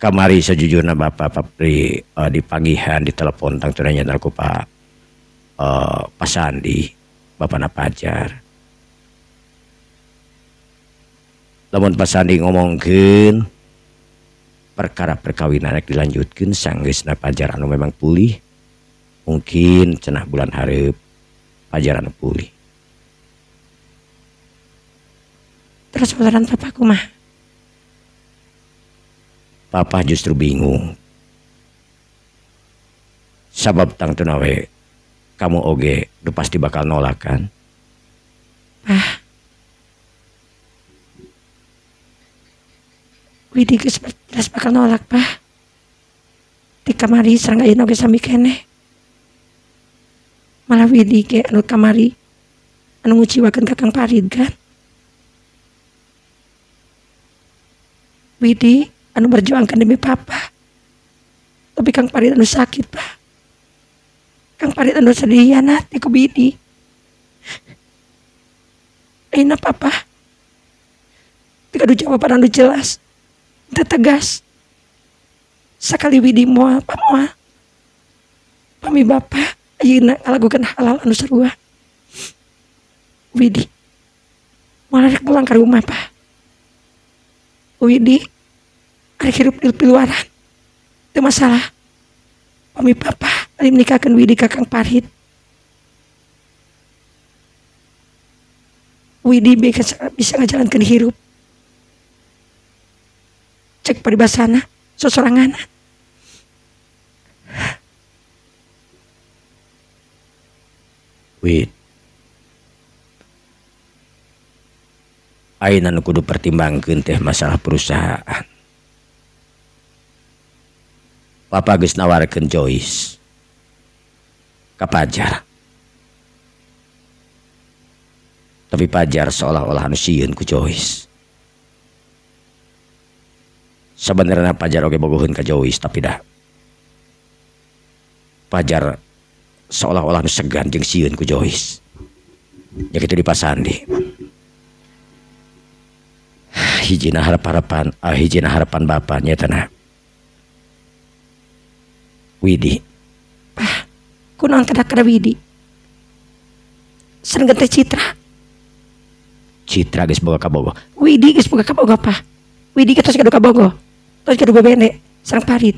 Kamari sejujurna bapak papri di pagihan di telepon tangtuna nya ku Pak Pak Sandi, bapana Pajar. Lamun Pak Sandi ngomongkeun perkara perkawinan rek dilanjutkeun sanggeusna Pajar anu memang pulih, mungkin cenah bulan hareup Pajar anu pulih. Terus beneran papa kumaha? Papa justru bingung. Sabab tangtuna we kamu oge udah pasti bakal nolak kan? Pah. Widi geus jelas bakal nolak, Pah. Di kamari sareng ayeuna oge sami keneh. Malah Widi ge anu kamari anu nguciwakeun ka Kang Parid kan. Widi anu berjuangkan demi papa. Tapi Kang Parid anu sakit, Pak. Kang Parid anu sedih ku Widi. Ayeuna papa teu gaduh jawaban anu jelas, teu tegas. Sakali Widi moal pamoal. Pami bapa ayeuna ngalakukeun hal-hal anu sarua. Widi moal rek pulang ka rumah, Pak. Widi arek hirup di piluaran. Teu masalah. Pami papa ari menikahkeun Widi ka Kang Parid. Widi bisa ngajalankeun hirup. Cek paribasana sosoranganan. Wid. Ayeuna nu kudu pertimbangkeun teh masalah perusahaan. Papa geus nawarkeun Joyce ka Pajar. Tapi Pajar seolah-olah anu sieun ku Joyce. Sebenarnya Pajar oge bogoheun ka Joyce tapi dah Pajar seolah-olah anu segan jeung sieun ku Joyce. Ya kitu di Pak Sandi. Hijina harapan hijina harapan bapa nya tanah. Widi. Pah, kunaon kada kada Widi? Sareng teh Citra. Citra geus boga kabogoh. Widi geus boga kabogoh, Pah. Widi ge tos gaduh kabogoh. Tos gaduh bebene sareng Parid.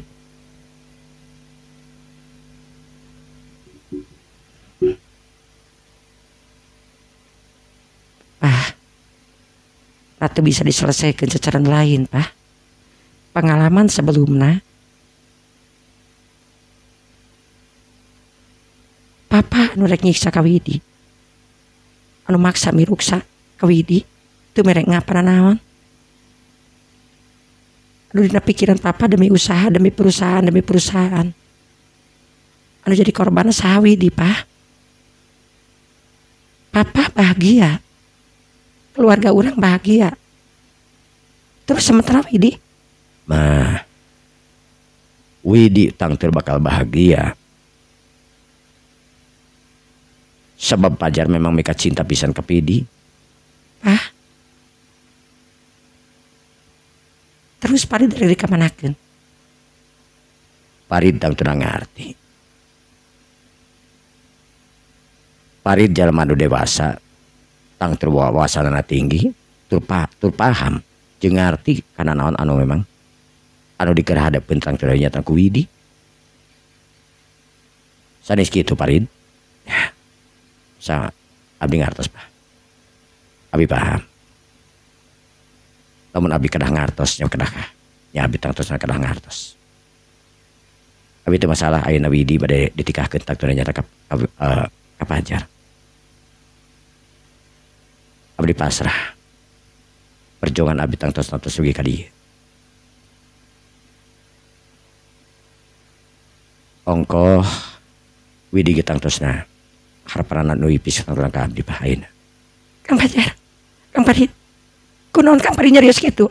Pah, atau bisa diselesaikan secara lain, Pak. Pengalaman sebelumnya, Papa anu rek nyiksa ka Widi, anu maksa miruksa ka Widi, teu merek ngapana naon. Anu dina pikiran Papa demi usaha, demi perusahaan, demi perusahaan. Anu jadi korban saha Widi, Pak. Papa bahagia, keluarga orang bahagia. Terus sementara Widi, mah Widi tangtur bakal bahagia. Sebab Pajar memang mika cinta pisan ke Widi. Pah. Terus Parid dari kamanakeun? Parid tangtuna ngarti. Parid jalma nu dewasa tangtu wawasanana tinggi, tur paham jeung ngarti kana naon anu memang anu dikerhadapkeun tangtuna nya ku Widi. Sanes kitu Parid. Ya. Sa abdi ngartos Pak. Abi paham. Lamun abi kedah ngartos nya kedah nya abi tangtosna kedah ngartos. Abi teu masalah ayeuna Widi bade ditikahkeun tangtuna nya ka Pajar. Abdi pasrah. Perjuangan abi tangtos-tangtos dugi ka dieu. Ongkoh Widi ge tangtosna harapanana nu ipis tangtuna ka abdi Pak ayeuna. Kang Pajar, Kang Parid, kunaon Kang Parid nyarios kitu?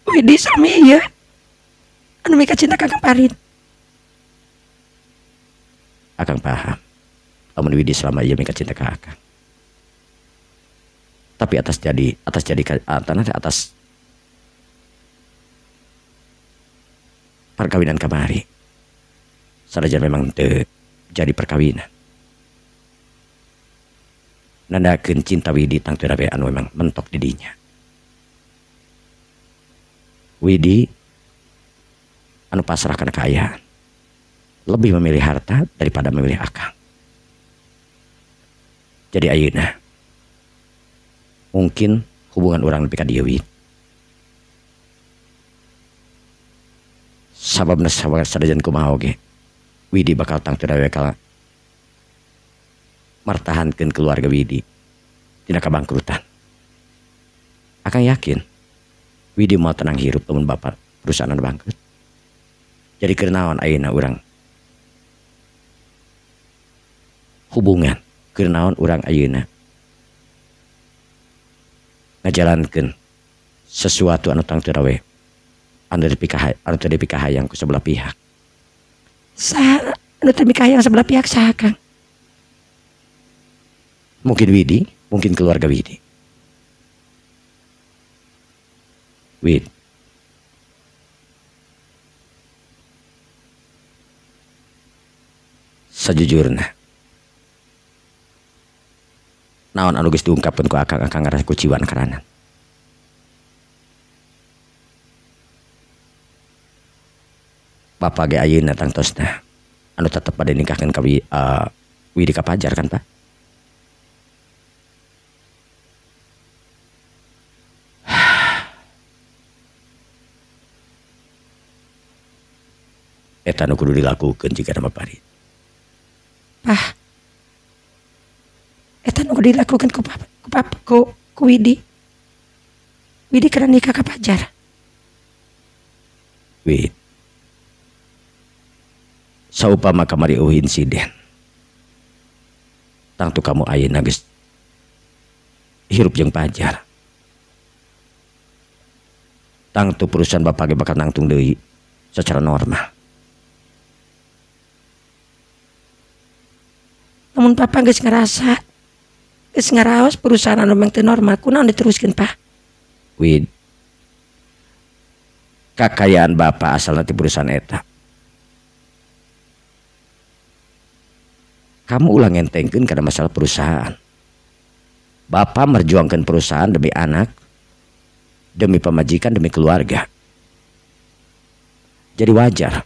Widi sami ieu anu mika cinta ka Kang Parid. Akang paham. Lamun Widi selama ieu mika cinta ka Akang. Tapi atas perkawinan kamari. Sanajan memang teu jadi perkawinan. Nandakeun cinta Widi tangtuna we anu memang mentok di dinya. Widi anu pasrah kana kaayaan. Lebih memilih harta daripada memilih Akang. Jadi ayeuna mungkin hubungan orang lebih ka dieu Wid. Sababna sadajan kumaha oge Widi bakal tangtuna we kala martahankeun keluarga Widi tina kabangkrutan. Akang yakin Widi mau tenang hirup lamun bapak perusahaan bangkrut. Jadi keur naon ayeuna urang hubungan, keur naon urang ayeuna ngajalankeun sesuatu anu tangtuna we anu teu dipikahayang ku sebelah pihak. Saha anu teu dipikahayang sebelah pihak saha Kang? Mungkin Widi, mungkin keluarga Widi. Wid. Sejujurna naon anu geus diungkapkeun ku Akang, Akang ngarasa kuciwan karanan. Bapak ge ayeuna tangtosna anu tetep bade nikahkeun ka Widi ka Pajar kan Pak? Eta nu kudu dilakukeun jika nama Parid. Pah, eta nu kudu dilakukeun ku papa, ku papa, ku Widi. Widi keur nikah ka Pajar. Wid. Saupama kamari eueuh insiden. Tangtu kamu ayeuna geus hirup jeung Pajar. Tangtu perusahaan bapak ge bakal nangtung deui secara normal. Namun papa geus ngerasa, geus ngaraos perusahaan anu memang teu normal, kunaon diteruskeun Pak? Wid. Kakayaan bapak asalna ti perusahaan eta. Kamu ulah ngentengkeun kana masalah perusahaan. Bapak merjuangkan perusahaan demi anak, demi pamajikan, demi keluarga. Jadi wajar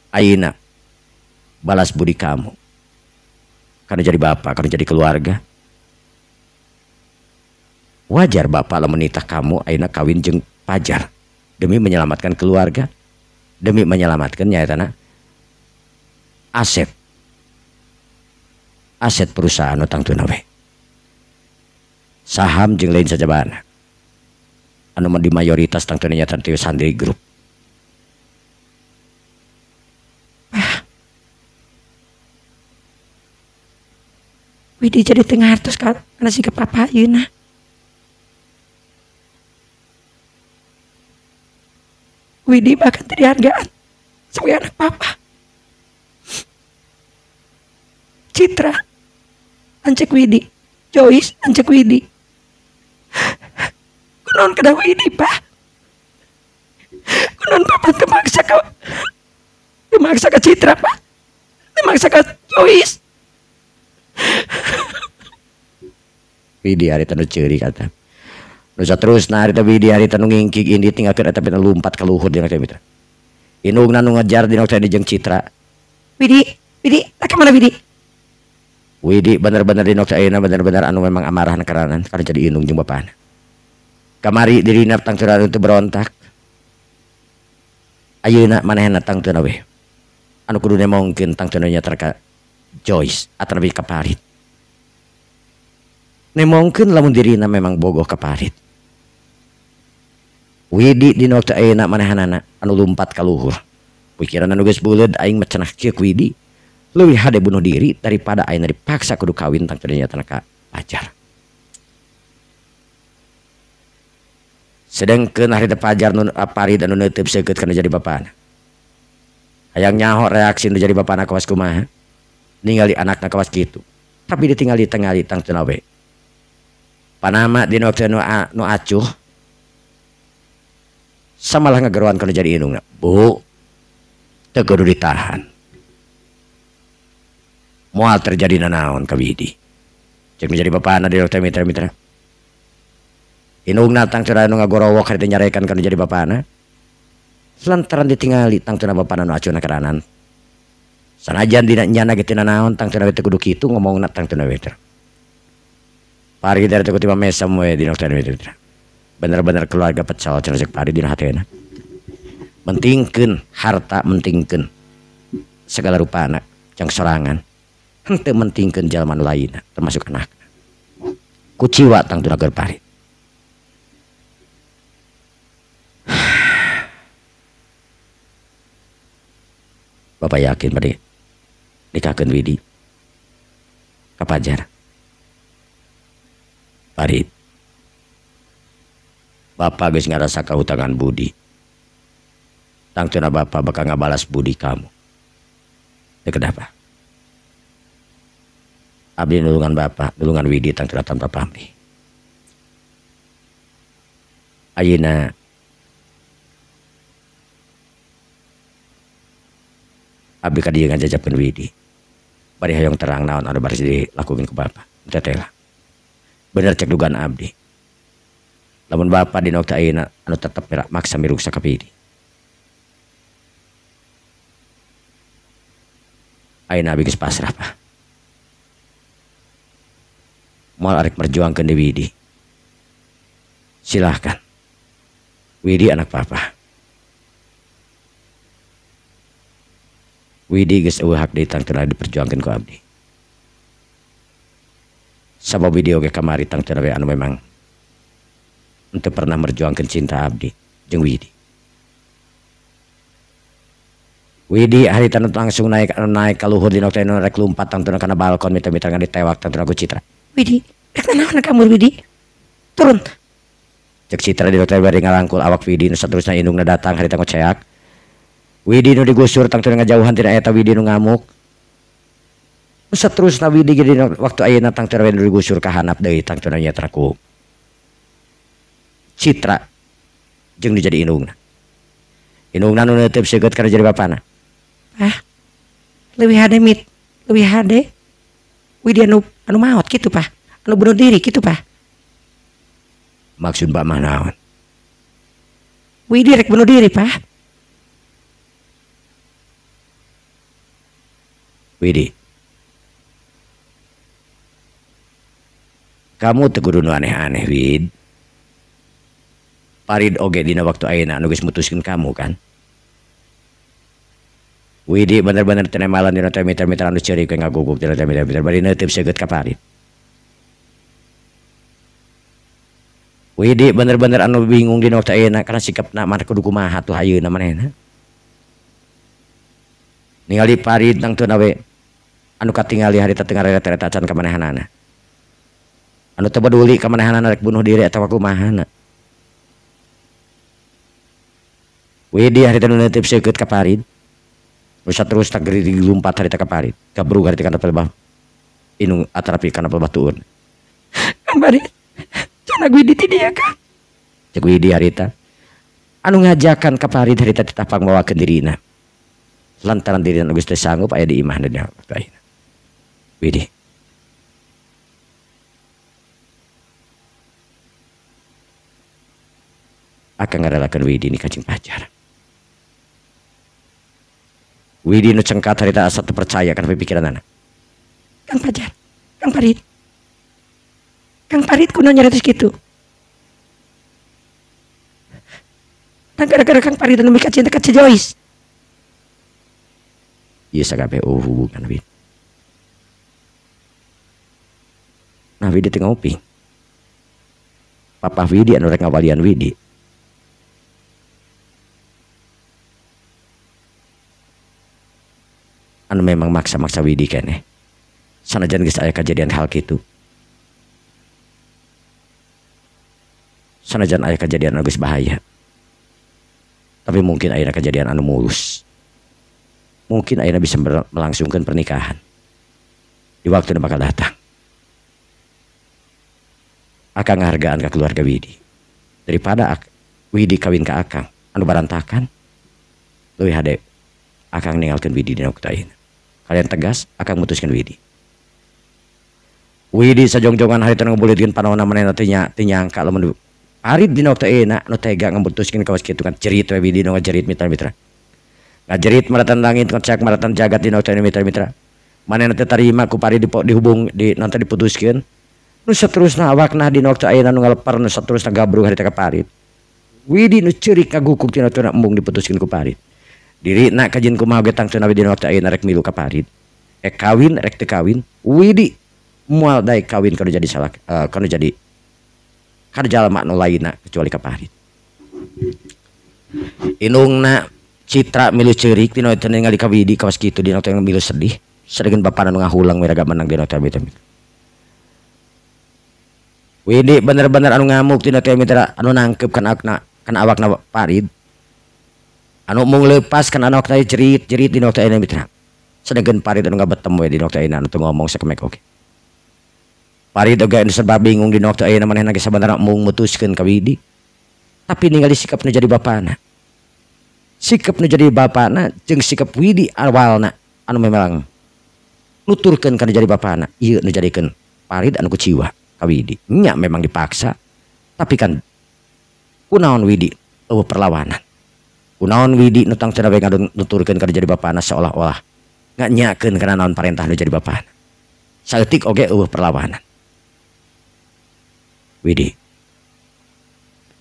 ayeuna balas budi kamu. Karena jadi bapak, karena jadi keluarga. Wajar bapak lamun nitah kamu ayeuna kawin jeung Pajar demi menyelamatkan keluarga, demi menyelamatkan nyaetana aset. Aset perusahaan tangtuna we. Saham jeung lain sajabana. Anu di mayoritas tangtuna nyata ti Sandri Group. Ah. Widi jadi tengah hartos karena sikap papa ayeuna. Widi bahkan teu dihargaan sebagai anak papa. Citra lanceuk Widi, Joyce lanceuk Widi. Kunaon kedah Widi, Pak? Bapak termaksa ke Citra, Pak. Termaksa ke Joyce. Widi harita nu ceurik kata. Nu saterusna harita Widi harita nu ngingkig indi tinggalkeun eta pina lumpat ka luhur dina teh mitra. Indungna nu ngejar dina teh jeung Citra. Widi, Widi, ka mana Widi? Widi bener-bener dina ayeuna bener-bener anu memang amarahna karanan karena jadi indung jeung bapana. Kamari dirina tangtuna teu berontak. Ayeuna manehna tangtuna we. Anu kudu nemongkeun tangtuna nya ka Joyce atawa ka Parit. Nemongkeun lamun dirina memang bogoh ka Parit. Widi dina waktu ayeuna manehanana anu lumpat ka luhur. Pikiran anu geus buleud aing mah cenah kieu ku Widi. Leuwih hade bunuh diri daripada ayeuna dipaksa kudu kawin tangtuna nya ka Pajar. Sedengkeun harita Pajar nu Parid anu neuteub seukeut kana jadi bapana. Hayang nyaho reaksi nu jadi bapana kawas kumaha. Ningali anakna kawas kitu. Tapi ditinggali tengali tangtuna we. Panama dina waktu nu acuh samalah ngageroan kana jadi indungna. Bu, teu kudu ditahan. Moal terjadi nanaon ka Widi. Cek nu jadi bapana dina waktu mitra-mitra. Indungna tangtuna nu ngagorowok harita nyarekan kana jadi bapana. Lantaran ditingali tangtuna bapana nu acuhna karanan. Sanajan dina nyana ge teu nanaon tangtuna we teu kudu kitu ngomongna tangtuna we teh. Pari dari teu tiba mesem we dina waktu mitra. Bener-bener keluarga pecel cenah cek Pari dina hatena. Mentingkeun harta, mentingkeun segala rupana jang sorangan. Henteu mentingkeun jalma nu lainna termasuk anakna. Kuciwa tangtuna keur Pari. Bapak yakin bade nikahkeun Widi ka Pajar. Farid, Bapak geus ngarasa kahutangan budi. Tangtuna Bapak bakal ngabalas budi kamu. Teu kenapa? Abdi nulungan Bapak, nulungan Widi tangtuna tanpa pamrih. Ayeuna abdi ka dieu ngajajabkeun Widi. Bari hoyong terang naon anu baris dilakukeun ku Bapak. Teh lah. Bener cek dugaan abdi. Lamun Bapak dina waktu ayeuna anu tetep maksa miruksa ka Widi. Ayeuna abdi geus pasrah, Pak. Moal arek merjuangkeun deui Widi. Silahkan. Widi anak Papa. Widi geus eueuh hak deui tangtuna diperjuangkeun ku abdi. Sabab Widi oge kamari tangtuna we anu memang henteu pernah merjuangkeun cinta abdi jeung Widi. Widi harita nu langsung naik anu naik ka luhur dina waktu anu rek lumpat tangtuna kana balkon mita-mita ngan ditewak tangtuna ku Citra. Widi, rek nanaon kamu Widi? Turun. Cek Citra dina waktu bari ngalangkul awak Widi nu saterusna indungna datang harita ngoceak. Widi nu digusur tangtuna ngajauhan tina eta Widi nu ngamuk. Nu saterusna Widi ge dina waktu ayeuna tangtuna we nu digusur ka handap deui tangtuna nya ku Citra jeung nu jadi indungna. Indungna nu neuteub seukeut kana jadi bapana. Ah, leuwih hade mit, leuwih hade Widi anu maot kitu, Pak. Anu bunuh diri kitu, Pak. Maksud Pak mah naon? Widi rek bunuh diri, Pak. Widi, kamu teu kudu nu aneh-aneh, Wid. Parid oge dina waktu ayeuna anu geus mutuskeun kamu kan. Widi bener-bener teu nemalan dina teh miter-miter anu ceurik we ngaguguk dina teh miter-miter bari neuteub seukeut ka Parid. Widi bener-bener anu bingung dina waktu ayeuna karena sikapna mah kudu kumaha tuh ayeuna manehna. Ningali Parid tangtuna we anu katingali harita teu ngareret-eret acan ka manehanana. Anu teu peduli ka manehanana rek bunuh diri atawa kumahana. Widi harita nu neuteub seukeut ka Parid. Nu saterusna geuring lumpat harita ka Parid. Kabrug harita kana pelebah indung atarapi kana pelebah tuun. Kang Parid, cenah Widi ti dieu, Kang. Cek Widi harita. Anu ngajakan ka Farid harita titah pangmawakeun dirina. Lantaran dirina geus teu sanggup aya di imahna dina waktu ayeuna. Widi. Akang ngarelakeun Widi nikah jeung Pajar. Widi nu cengkat harita asa teu percaya kana pikiranana. Kang Pajar, Kang Farid. Kang Farid kunaon nyarios kitu? Tah gara-gara Kang Farid anu mika cinta ka Ceu Jois. Ieu sakabeh hubungan Widi. Nah Widi teu nguping. Papa Widi anu rek ngawalian Widi. Anu memang maksa-maksa Widi keneh. Sanajan geus aya kajadian hal kitu. Sanajan aya kajadian anu geus bahaya. Tapi mungkin ayeuna kejadian anu mulus. Mungkin ayeuna bisa melangsungkan pernikahan. Di waktu nu bakal datang. Akang ngahargaan ka keluarga Widi. Daripada Widi kawin ka akang anu barantakan, leuwih hade akang ninggalkeun Widi dina waktu ayeuna. Kalian tegas, akang mutuskeun Widi. Widi sajongjongan harita ngebulitkeun panonna manehna teh nyangka lamun Farid dina waktu ayeuna nu tega ngamutuskeun kawas kitu kan cerit we Widi nu ngajerit mitra-mitra. Ngajerit maratan langit ngocak maratan jagat dina waktu ayeuna mitra-mitra. Manehna teh tarima ku Farid dihubung di nanti diputuskeun. Nu saterusna awakna dina waktu ayeuna nu ngalepar nu saterusna gabrug harita ka Farid. Widi nu ceurik kagukuk dina waktu embung diputuskeun ku Farid. Dirina kajin kumaha ge tangtuna dina waktu ayeuna rek milu ka Farid. Rek kawin rek teu kawin, Widi moal daek kawin kana jadi salah kana jadi kana jalma nu lainna kecuali ka Farid. Indungna Citra milu ceurik dina waktu ningali ka Widi kawas kitu dina waktu milu sedih. Sadengkeun bapana nu ngahulang we raga menang dina waktu mitra. Widi bener-bener anu ngamuk dina waktu mitra anu nangkep kana awakna Farid. Anu mung leupas kana awakna jerit-jerit dina waktu ayeuna mitra. Sedengkeun Farid anu ngabetem we dina waktu ayeuna anu teu ngomong sakemek oge. Farid oge anu serba bingung dina waktu ayeuna manehna ge sabenerna mung mutuskeun ka Widi. Tapi ningali sikap nu jadi bapana. Sikap nu jadi bapana jeung sikap Widi awalna anu memang nuturkeun kana jadi bapana, ieu nu jadikeun Farid anu kuciwa ka Widi. Nya memang dipaksa, tapi kan kunaon Widi eueuh perlawanan. Kunaon Widi nu tangtuna we nuturkeun kana jadi bapana seolah-olah nganyakeun kana naon parentah nu jadi bapana. Saeutik oge eueuh perlawanan. Widi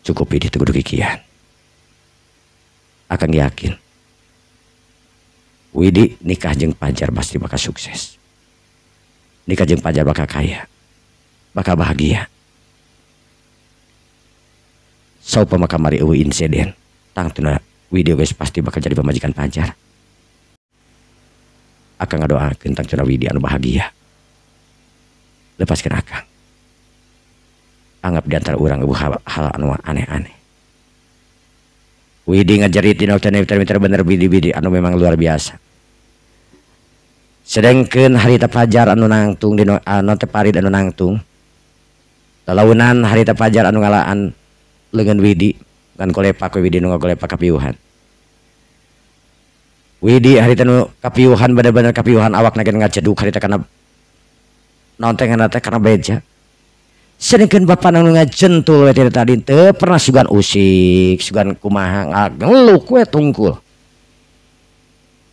cukup Widi teu kudu kikian. Akang yakin Widi nikah jeung Pajar pasti bakal sukses. Nikah jeung Pajar bakal kaya, bakal bahagia. Saupama kamari eueuh insiden, tangtuna Widi geus pasti bakal jadi pamajikan Pajar. Akang ngadoakeun tangtuna Widi anu bahagia. Lepaskeun akang. Anggap di antara urang eueuh hal anu aneh-aneh. Widi ngajerit dina waktu mitra-mitra bener Widi-Widi anu memang luar biasa. Sedengkeun harita Pajar anu nangtung dina anu teh Farid anu nangtung. Lalaunan harita Pajar anu ngalaan leungeun Widi ngan kolepak we Widi nu ngagolepak kapiuhan. Widi harita nu kapiuhan bener-bener kapiuhan awakna ge ngajeduk harita kana naon teh ngaranna teh kana beja. Sedengkeun bapana nu ngajentul we ti tadi teu pernah sugan usik, sugan kumaha ngeluh we tungkul.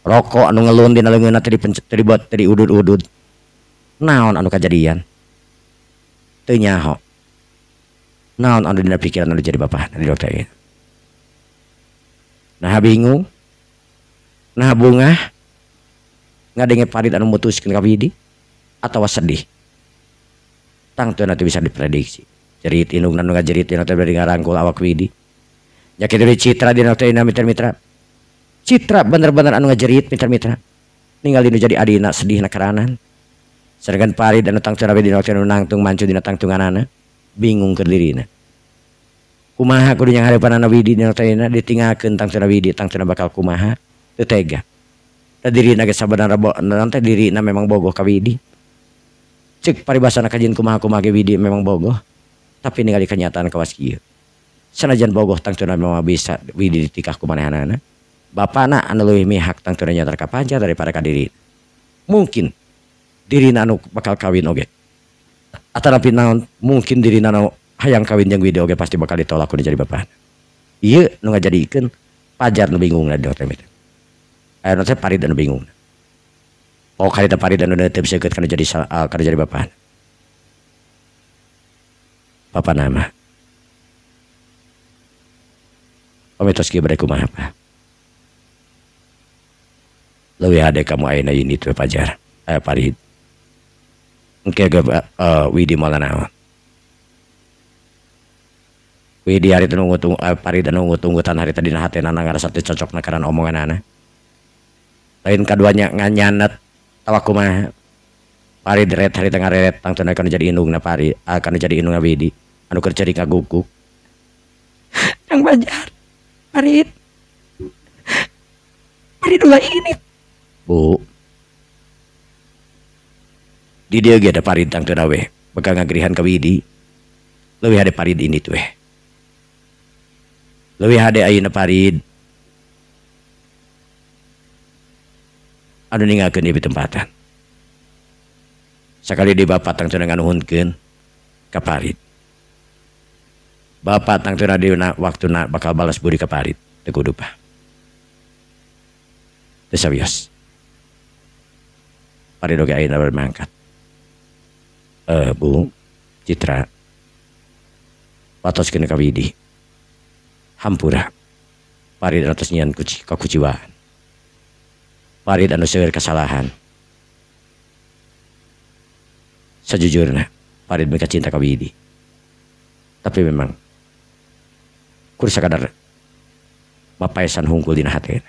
Rokok anu ngelun dina leungeunna teh dipencet teh dibuat teh diudud-udud. Naon anu kajadian? Teu nyaho. Naon anu dina pikiran anu jadi bapana di waktu ieu. Nah bingung. Nah bungah ngadenge Farid anu mutuskeun ka Widi atawa sedih. Tangtuna teu bisa diprediksi. Jerit indungna nu ngajerit dina teh bari ngarangkul awak Widi. Nya kitu deui Citra dina waktu ayeuna mitra-mitra. Citra bener-bener anu ngajerit mitra-mitra. Ningali nu jadi adina sedihna karanan. Sedengkeun Farid anu tangtuna we dina waktu anu nangtung mancu dina tangtunganana, bingung keur dirina. Kumaha kudu nyanghareupanana Widi dina waktu ayeuna ditinggalkeun tangtuna Widi tangtuna bakal kumaha teu tega. Da dirina ge sabenerna teh dirina memang bogoh ka Widi. Cek paribasana kajin kumaha-kumaha ge Widi memang bogoh, tapi ningali kenyataan kawas kieu. Sanajan bogoh tangtuna mah bisa Widi ditikah ku manehanana. Bapana anu leuwih mihak tangtuna nyatar ka Pajar daripada ka diri. Mungkin dirina anu bakal kawin oge. Atanapi naon mungkin dirina anu hayang kawin jeung Widi oge pasti bakal ditolak ku jadi bapana. Ieu nu ngajadikeun Pajar nu bingungna di hotel itu. Aya nu teh Parid anu bingung. Oh karita Parid anu teu bisa kana jadi kana jadi bapana. Papa nama. Pamitos kieu bade kumaha Pak? Leuwih hade kamu ayeuna ini teh Pajar. Parid. Engke ge Widi moal naon. Widi hari teh nunggu Parid anu nunggu-tunggutan hari tadi dina hatena ngarasa teu cocokna karena omonganana. Lain kaduanya nganyanet tawa kumaha. Parid ret hari teh ngareret tangtuna kana jadi indungna Parid, kana jadi indungna Widi anu keur ceurik ngaguguk. Kang Pajar, Parid. Parid ulah ini. Bu. Di dieu ge ada Parid tangtuna we, bakal ngagrihan ka Widi. Leuwih hade Parid ini tuh we. Leuwih hade ayeuna Parid. Anu ninggalkeun di tempatan. Sakali di bapak tangtuna nganuhunkeun ka Parid. Bapak tangtuna dina waktuna bakal balas budi ka Parid. Teu kudu Pak. Teu sawios. Parid oge ayeuna bade mangkat. Bu Citra watoskeun ka Widi. Hampura. Parid anu tos nyieun kakuciwaan. Parid anu seueur kasalahan. Sejujurna Parid mika cinta ka Widi. Tapi memang kur sakadar mapaesan hungkul dina hatena.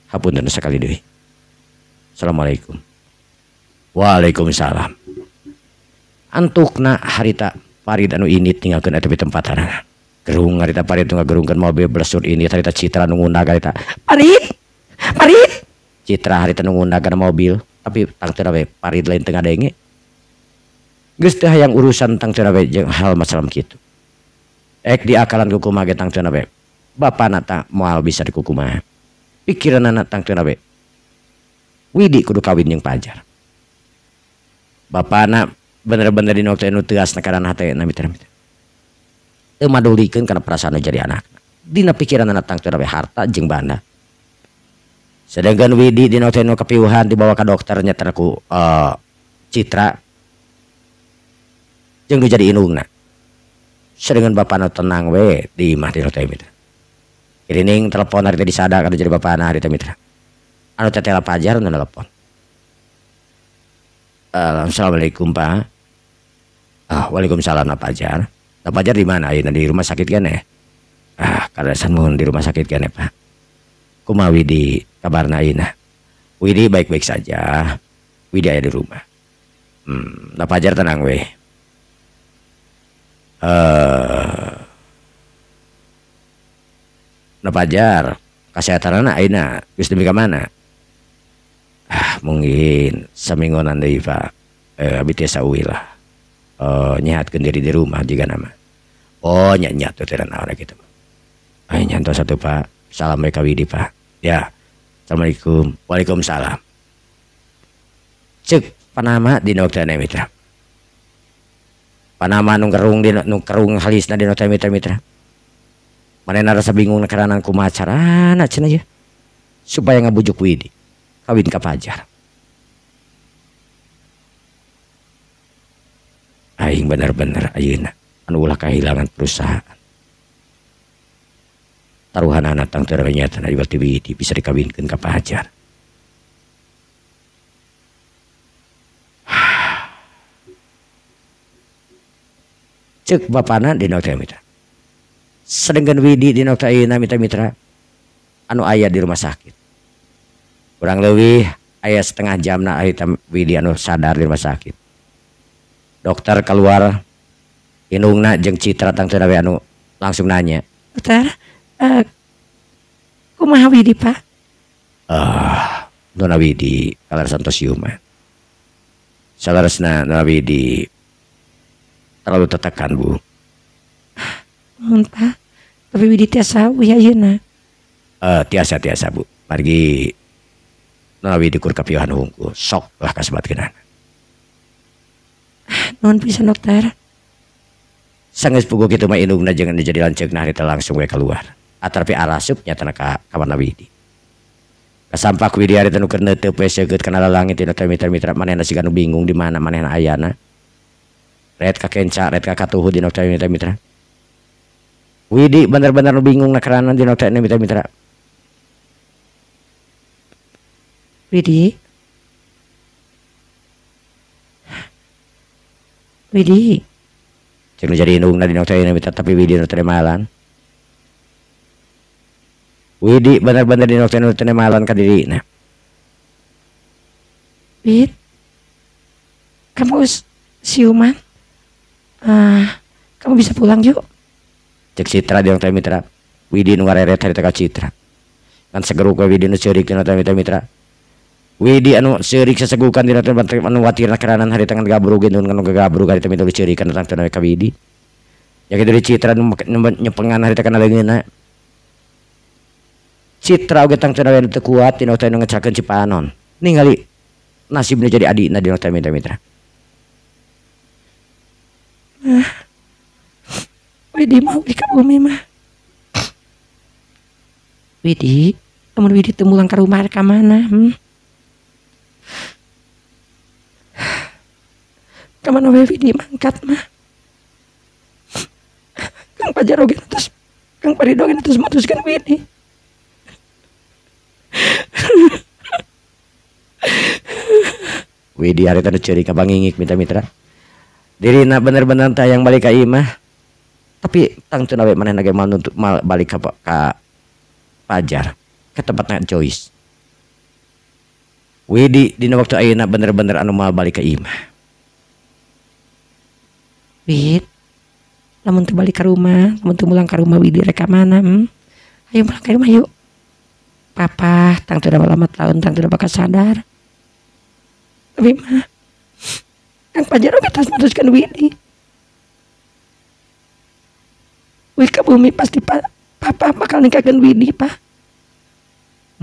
Hapunten sakali deui. Assalamualaikum. Waalaikumsalam. Antukna harita Parid anu ini tinggalkeun eta tempatanana. Gerung harita Parid nu ngagerungkeun mobil blesur ini harita Citra nu ngundag harita. Parid. Parid. Citra harita nu ngundag kana mobil, tapi tangtuna we Parid lain teu ngadenge. Geus teu hayang urusan tangtuna we jeung hal masalah kitu. Ek diakalan ku kumaha ge tangtuna we. Bapana ta moal bisa dikukumaha. Pikiranana tangtuna we. Widi kudu kawin jeung Pajar. Bapana bener-bener dina waktu anu teuas na hatena mitra-mitra. Teu madulikeun kana perasaan jadi anak. Dina pikiranana tangtuna we harta jeung banda. Sedangkan Widi dina waktu anu kapiuhan dibawa ka dokter nyatana ku Citra jeung nu jadi indungna. Sedangkan bapana tenang we di imah dina waktu mitra. Irining telepon hari teh disada kana jadi bapana hari teh mitra. Anu tetela Pajar nu telepon. Assalamualaikum Pak. Ah, waalaikumsalam Pak Pajar. Pak Pajar di mana? Ayeuna di rumah sakit keneh. Ah, kaleresan mun di rumah sakit keneh Pak. Kumaha Widi kabarna ayeuna? Widi baik-baik saja. Widi aya di rumah. Pak Pajar tenang we. Nah Pajar, kasehatanana ayeuna geus demi ka mana? Ah, mungkin samingguan deui Pak. Abi tiasa uih lah. Nyehatkeun diri di rumah jiga nama. Oh, nya nya teu teh naon kitu. Ai nyantos atuh Pak. Salam we ka Widi Pak. Ya. Assalamualaikum. Waalaikumsalam. Ceuk panama dina waktu mitra. Panama nu kerung dina nu kerung halisna dina waktu mitra mitra. Manehna rasa bingung karena kumaha carana cenah ye supaya ngabujuk Widi kawin ka Pajar. Aing bener-bener ayeuna anu ulah kehilangan perusahaan. Taruhanana tangtuna nyatana berarti Widi bisa dikawinkeun ka Pajar. Ceuk bapana dina waktu mitra. Sedangkan Widi dina waktu ayeuna mitra-mitra anu aya di rumah sakit. Kurang leuwih aya setengah jamna harita Widi anu sadar di rumah sakit. Dokter keluar indungna jeung Citra tangtuna we anu langsung nanya. Dokter, kumaha Widi Pak? Nona Widi kaleresan tos siuman. Saleresna Nona Widi terlalu tertekan Bu. Mohon Pak. Tapi Widi tiasa uih ayeuna. Tiasa Bu. Margi na Widi kur kapiuhan hungkul. Sok lah kasebatkeunana. Nuhun pisan dokter. Sanggeus puguh kitu mah indungna jeung jadi lanceukna harita langsung we keluar. Atarpi arasup nyatana ka kamarna Widi. Kasampak Widi harita nu keur neuteup we seukeut kana lalangit dina teh mitra-mitra manehna siga nu bingung di mana manehna ayana. Ret ka kenca, ret ka katuhu dina teh mitra-mitra. Widi bener-bener nu bingung na kerana dina teh mitra-mitra. Widi. Widi. Cek nu jadi indungna dina teh mitra tapi Widi nu teu malan. Widi bener-bener dina teh nu teu malan ka dirina. Wid. Kamu siuman? Kamu bisa pulang yuk. Cek Citra dina teh mitra. Widi nu ngareret harita ka Citra. Kan segeruk we Widi nu ceurik dina teh mitra. Widi anu seurik sesegukan dina teh anu watirna keranan harita ngan gabrug nu ngan gagabrug harita minta diceurikan tentang teu ka Widi. Ya kitu di Citra nu nyepengan harita kana leungeunna. Citra oge tang teu teu kuat dina teh nu ngecakeun Cipanon. Ningali nasibna jadi adina dina teh mitra. Widi mau ka bumi mah. Widi, lamun Widi teu mulang ka rumah ka mana? Kamana we Widi mangkat mah. Kang Pajar oge terus Kang Parido oge terus mutuskeun Widi. Widi harita nu ceurik kabangingik mitra-mitra. Dirina bener-bener teh hayang balik ka imah. Tapi tangtuna we manehna ge mal nuntut mal balik ka Pajar, ke tempatna Joyce. Widi dina waktu ayeuna bener-bener anu mal balik ka imah. Wid, lamun teu balik ka rumah, lamun teu mulang ka rumah Widi rek ka mana? Ayo pulang ka rumah yuk. Papa tangtuna lama tahun tangtuna bakal sadar. Tapi mah Kang Pajar oge tos mutuskeun Widi. Wih ka bumi pasti papa bakal nikahkeun Widi, Pak.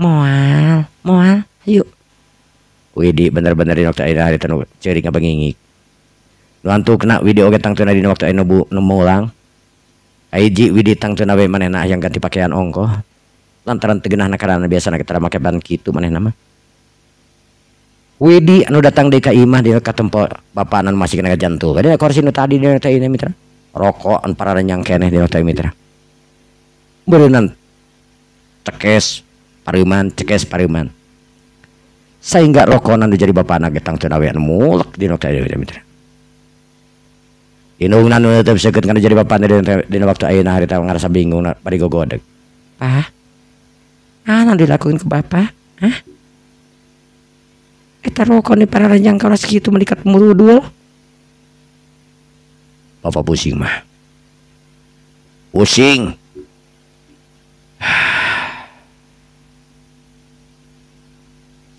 Moal, moal, ayo. Widi bener-bener dina waktu ayeuna harita nu ceurik ngabangingik. Nu antukna Widi oge tangtuna dina waktu ayeuna nu mulang. Hiji Widi tangtuna we manehna hayang ganti pakaian ongkoh. Lantaran teu geunahna karana biasana kita make ban kitu manehna mah. Widi anu datang deui ka imah di katempo bapana nu masih kena jantung. Dina kursi nu tadi dina teh ini mitra. Rokok anu pararenyang keneh dina teh mitra. Beureunan cekes pareuman cekes pareuman. Sehingga rokona nu jadi bapana ge tangtuna we anu mulek dina teh mitra. Indungna nu teu seukeut kana jadi bapana dina waktu ayeuna harita ngarasa bingung bari gogodeg. Pak, ah dilakuin ke bapak? Hah? Eta rokok nih para ranjang kalau segitu melikat murudul. Bapak pusing mah. Pusing.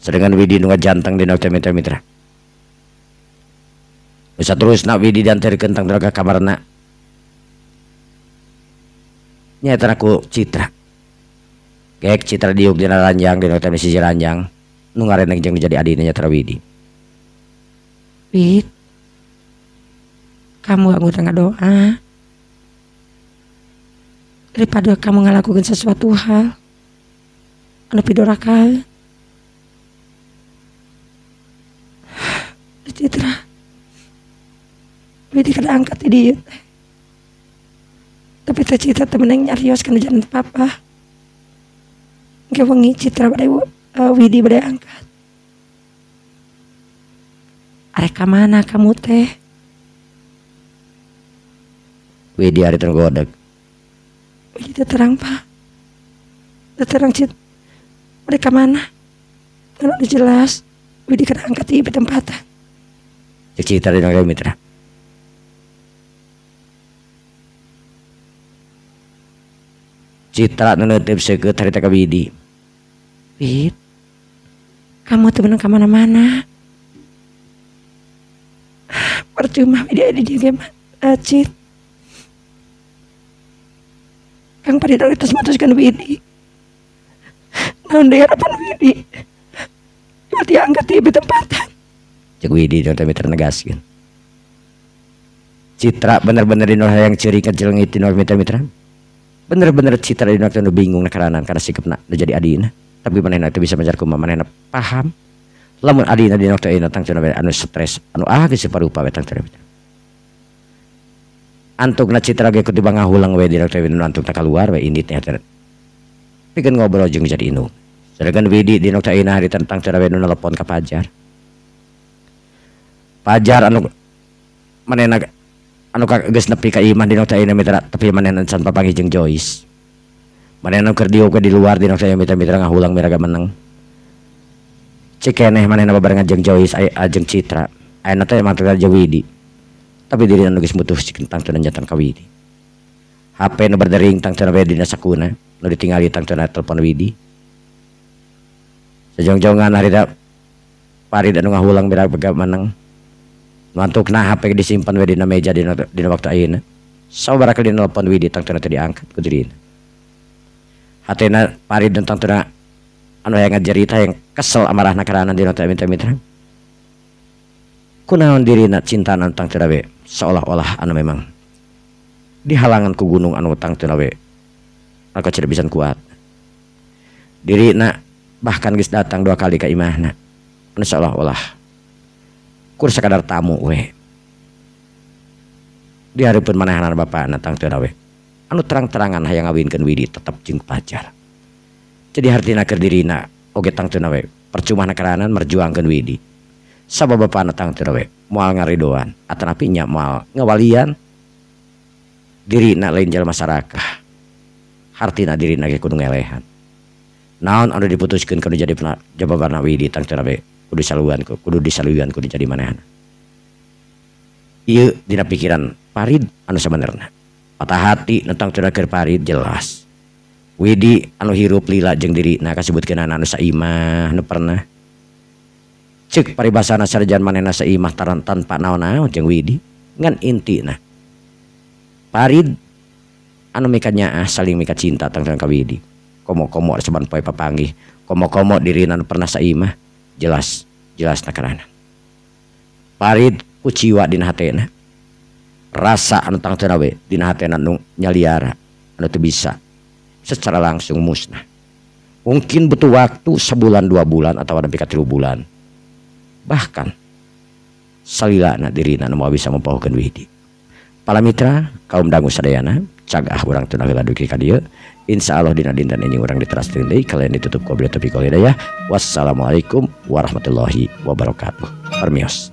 Sedangkan Widi nu ngajanteng dina waktu mitra-mitra. Bisa terus nak Widi diantarkeun tang ka kamarna. Nyaeta ku Citra. Gek Citra diuk dina ranjang dina waktu sisi ranjang. Nu ngareneng jeung jadi adina nyaeta Widi. Wid, kamu anggota ngadoa. Daripada kamu ngalakukan sesuatu hal anu pidoraka. Citra, Widi kada angkat di dieu teh. Tapi teh Citra teh menang nyarios kana jalan papa. Engke wengi Citra bade Widi bade angkat. Arek ka mana kamu teh? Widi ari teu godeg. Widi teh terang Pak. Teu terang Cit. Bade ka mana? Teu jelas. Widi kada angkat di tempatan. Cek Citra dina mitra. Citra nu neuteup seukeut harita ka Widi. Wid, kamu tuh bener kemana-mana. Percuma Widi ada di game Cit. Kang Farid oge tos mutuskeun Widi. Naon deui harapan Widi? Berarti angkat di tempatan. Cek Widi teh mitra negaskeun. Citra bener-bener dina hayang ceurik kecil ngiti mitra-mitra. Bener-bener Citra dina nu bingung nakaranan karena sikapna nu jadi adina. Tapi manehna teu bisa majar kumaha, manehna paham. Lamun adina dina waktu ayeuna tangtuna anu stres, anu ah geus saparupa we tangtuna. Antukna Citra ge kudu bangahulang we dina waktu ayeuna antukna kaluar we indit nya teh. Pikeun ngobrol jeung jadi indung. Sedangkan Widi dina waktu ayeuna harita tangtuna we nu nelpon ka Pajar. Pajar anu manehna anu geus nepi ka imah dina waktu ayeuna mitra, tapi manehna can papanggih jeung Joyce. Manehna keur dieu di luar dina waktu ayeuna mitra-mitra ngahulang miraga meneng. Cikeneh manehna babarengan jeung Joyce jeung Citra. Ayeuna teh mangga jeung Widi. Tapi dirina nu geus mutus tangtuna jantan ka Widi. HP nu berdering tangtuna we dina sakuna, nu ditingali tangtuna telepon Widi. Sejong-jongan harita Farid anu ngahulang miraga meneng. Mantukna HP disimpan we dina meja dina waktu ayeuna. Sababaraha kali nelpon Widi tangtuna teu diangkat ku dirina. Hatena Farid tangtuna anu hayang ngajarita yang kesel amarahna karana dina teh mitra-mitra. Kunaon dirina cintana tangtuna we seolah-olah anu memang dihalangan ku gunung anu tangtuna we anu tidak bisa kuat. Dirina bahkan geus datang 2 kali ka imahna anu seolah-olah kur sakadar tamu we. Di hareupeun manehanana bapana tangtuna we anu terang-terangan hayang ngawinkeun Widi tetep jeung Pajar. Jadi hartina keur dirina oge tangtuna we percuma nakaranan merjuangkeun Widi. Sabab bapana tangtuna we moal ngaridoan atanapi nya moal ngawalian dirina lain jalma sarakah. Hartina dirina ge kudu ngelehan. Naon anu diputuskeun kudu jadi jawabanna Widi tangtuna we kudu saluan kudu disaluan kudu jadi manehna. Ieu dina pikiran Farid anu sabenerna. Patah hati tentang keur Farid jelas. Widi anu hirup lila jeung dirina kasebutkeunana anu saimah nu pernah. Ceuk paribasana sarajan manehna saimah taran tanpa naon-naon jeung Widi ngan intina. Farid anu mika nyaah saling mika cinta tentang ka Widi. Komo-komo saban poe papanggih, komo-komo dirina nu pernah saimah jelas jelas nakarana. Farid kuciwa dina hatena. Rasa anu tangtuna we dina hatena nu nyaliara anu teu bisa secara langsung musnah. Mungkin butuh waktu sebulan 2 bulan atau nepi ka 3 bulan. Bahkan salilana dirina nu moal bisa mempohokeun Widi. Para mitra kaum dangu sadayana cagah urang teu heula dugi ka dieu. Insyaallah dina dinten ini urang diteraskeun deui kalian ditutup ku wabillahi taufiq wal hidayah. Wassalamualaikum warahmatullahi wabarakatuh. Permios.